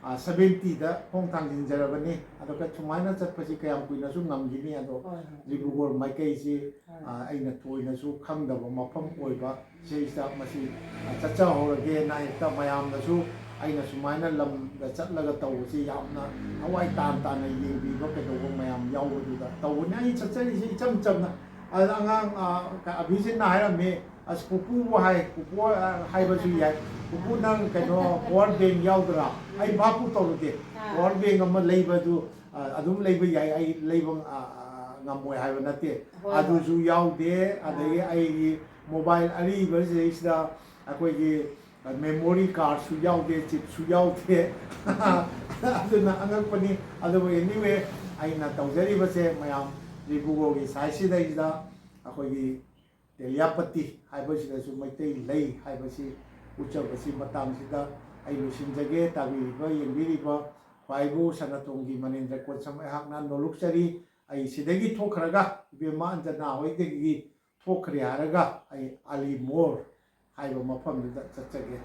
ꯑ, seventyꯗ ꯈꯣꯡ ꯊꯥꯡꯖꯤꯟꯖꯔꯕꯅꯤ꯫ ꯑꯗꯨꯒ ꯁꯨꯃꯥꯏꯅ ꯆꯠꯄꯁꯤ ꯀꯌꯥꯝ ꯀꯨꯏꯅꯁꯨ ꯉꯝꯈꯤꯅꯤ? ꯑꯗꯣ ꯍꯣꯏ, ꯍꯣꯏ꯫ ꯗꯤꯕ꯭ꯔꯨꯒꯔ ꯃꯥꯏꯀꯩꯁꯤ ꯍꯣꯏ꯫ ꯑ, ꯑꯩꯅ ꯊꯣꯏꯅꯁꯨ ꯈꯪꯗꯕ ꯃꯐꯝ ꯑꯣꯏꯕ ꯁꯤꯗꯩꯁꯤꯗ ꯃꯁꯤ, ꯑ, ꯆꯠꯆꯍꯧꯔꯒꯦꯅ ꯍꯦꯛꯇ ꯃꯌꯥꯝꯅꯁꯨ ꯑꯩꯅ ꯁꯨꯃꯥꯏꯅ ꯂꯝꯗ ꯆꯠꯂꯒ ꯇꯧꯕꯁꯤ ꯌꯥꯝꯅ ꯊꯋꯥꯏ ꯇꯥꯅ ꯇꯥꯅ ꯌꯦꯡꯕꯤꯕ ꯀꯩꯗꯧꯕ ꯃꯌꯥꯝ ꯌꯥꯎꯕꯗꯨꯗ ꯇꯧꯕꯅꯤ꯫ ꯑꯩ ꯆꯠꯆꯔꯤꯁꯦ ꯏꯆꯝ ꯆꯝꯅ꯫ ꯑꯗ ꯑꯉꯥꯡ, ꯑ, ꯑꯚꯤꯖꯤꯠꯅ ꯍꯥꯏꯔꯝꯃꯤ, ꯑꯁ, ꯄꯨꯄꯨꯕꯨ ꯍꯥꯏ, ꯄꯨꯄꯨ, ꯑ, ꯍꯥꯏꯕꯁꯨ ꯌꯥꯏ꯫ "ꯄꯨꯄꯨ, ꯅꯪ ꯀꯩꯅꯣ power bank ꯌꯥꯎꯗ꯭ꯔꯥ? ꯑꯩ ꯚꯥꯞꯄꯨ ꯇꯧꯔꯨꯗꯦ꯫ ꯑꯥ꯫ Power bank ꯑꯃ ꯂꯩꯕꯗꯨ, ꯑ, ꯑꯗꯨꯝ ꯂꯩꯕ ꯌꯥꯏ, ꯑꯩ ꯂꯩꯕ, ꯑ, ꯑ, ꯉꯝꯃꯣꯏ ꯍꯥꯏꯕ ꯅꯠꯇꯦ"꯫ ꯍꯣꯏ, ꯍꯣꯏ꯫ ꯑꯗꯨꯁꯨ ꯌꯥꯎꯗꯦ꯫ ꯑꯗꯒꯤ ꯑꯥ꯫ ꯑꯩꯒꯤ mobile ꯑꯔꯤꯕꯁꯤꯗꯩꯁꯤꯗ ꯑꯩꯈꯣꯏꯒꯤ memory cardꯁꯨ ꯌꯥꯎꯗꯦ, chipꯁꯨ ꯌꯥꯎꯗꯦ꯫ ꯑꯗꯨꯅ ꯑꯉꯛꯄꯅꯤ꯫ ꯑꯗꯨꯕꯨ anyway, ꯑꯩꯅ ꯇꯧꯖꯔꯤꯕꯁꯦ ꯃꯌꯥꯝ ꯗꯤꯕ꯭ꯔꯨꯒꯔꯒꯤ siteꯁꯤꯗꯩꯁꯤꯗ ꯑꯩꯈꯣꯏꯒꯤ ꯇꯦꯂꯤꯌꯥꯄꯇꯤ ꯍꯥꯏꯕꯁꯤꯗꯁꯨ ꯃꯩꯇꯩ ꯂꯩ ꯍꯥꯏꯕꯁꯤ ꯎꯠꯆꯕꯁꯤ ꯃꯇꯥꯡꯁꯤꯗ ꯑꯩ ꯂꯣꯏꯁꯤꯟꯖꯒꯦ꯫ ꯇꯥꯕꯤꯔꯤꯕ, ꯌꯦꯡꯕꯤꯔꯤꯕ ꯈ꯭ꯋꯥꯏꯕꯨ ꯁꯅꯥꯇꯣꯝꯒꯤ ꯃꯅꯦꯟꯗ꯭ꯔ ꯀꯣꯟꯁꯝ ꯑꯩꯍꯥꯛꯅ ꯅꯣꯂꯨꯛꯆꯔꯤ꯫ ꯑꯩ ꯁꯤꯗꯒꯤ ꯊꯣꯛꯈ꯭ꯔꯒ ꯏꯕꯦꯝꯃ ꯑꯟꯖꯅꯥ ꯍꯣꯏꯗꯒꯤ ꯊꯣꯛꯈ꯭ꯔꯦ ꯍꯥꯏꯔꯒ ꯑꯩ ꯑꯂꯤꯃꯣꯔ ꯍꯥꯏꯕ ꯃꯐꯝꯗꯨꯗ ꯆꯠꯆꯒꯦ꯫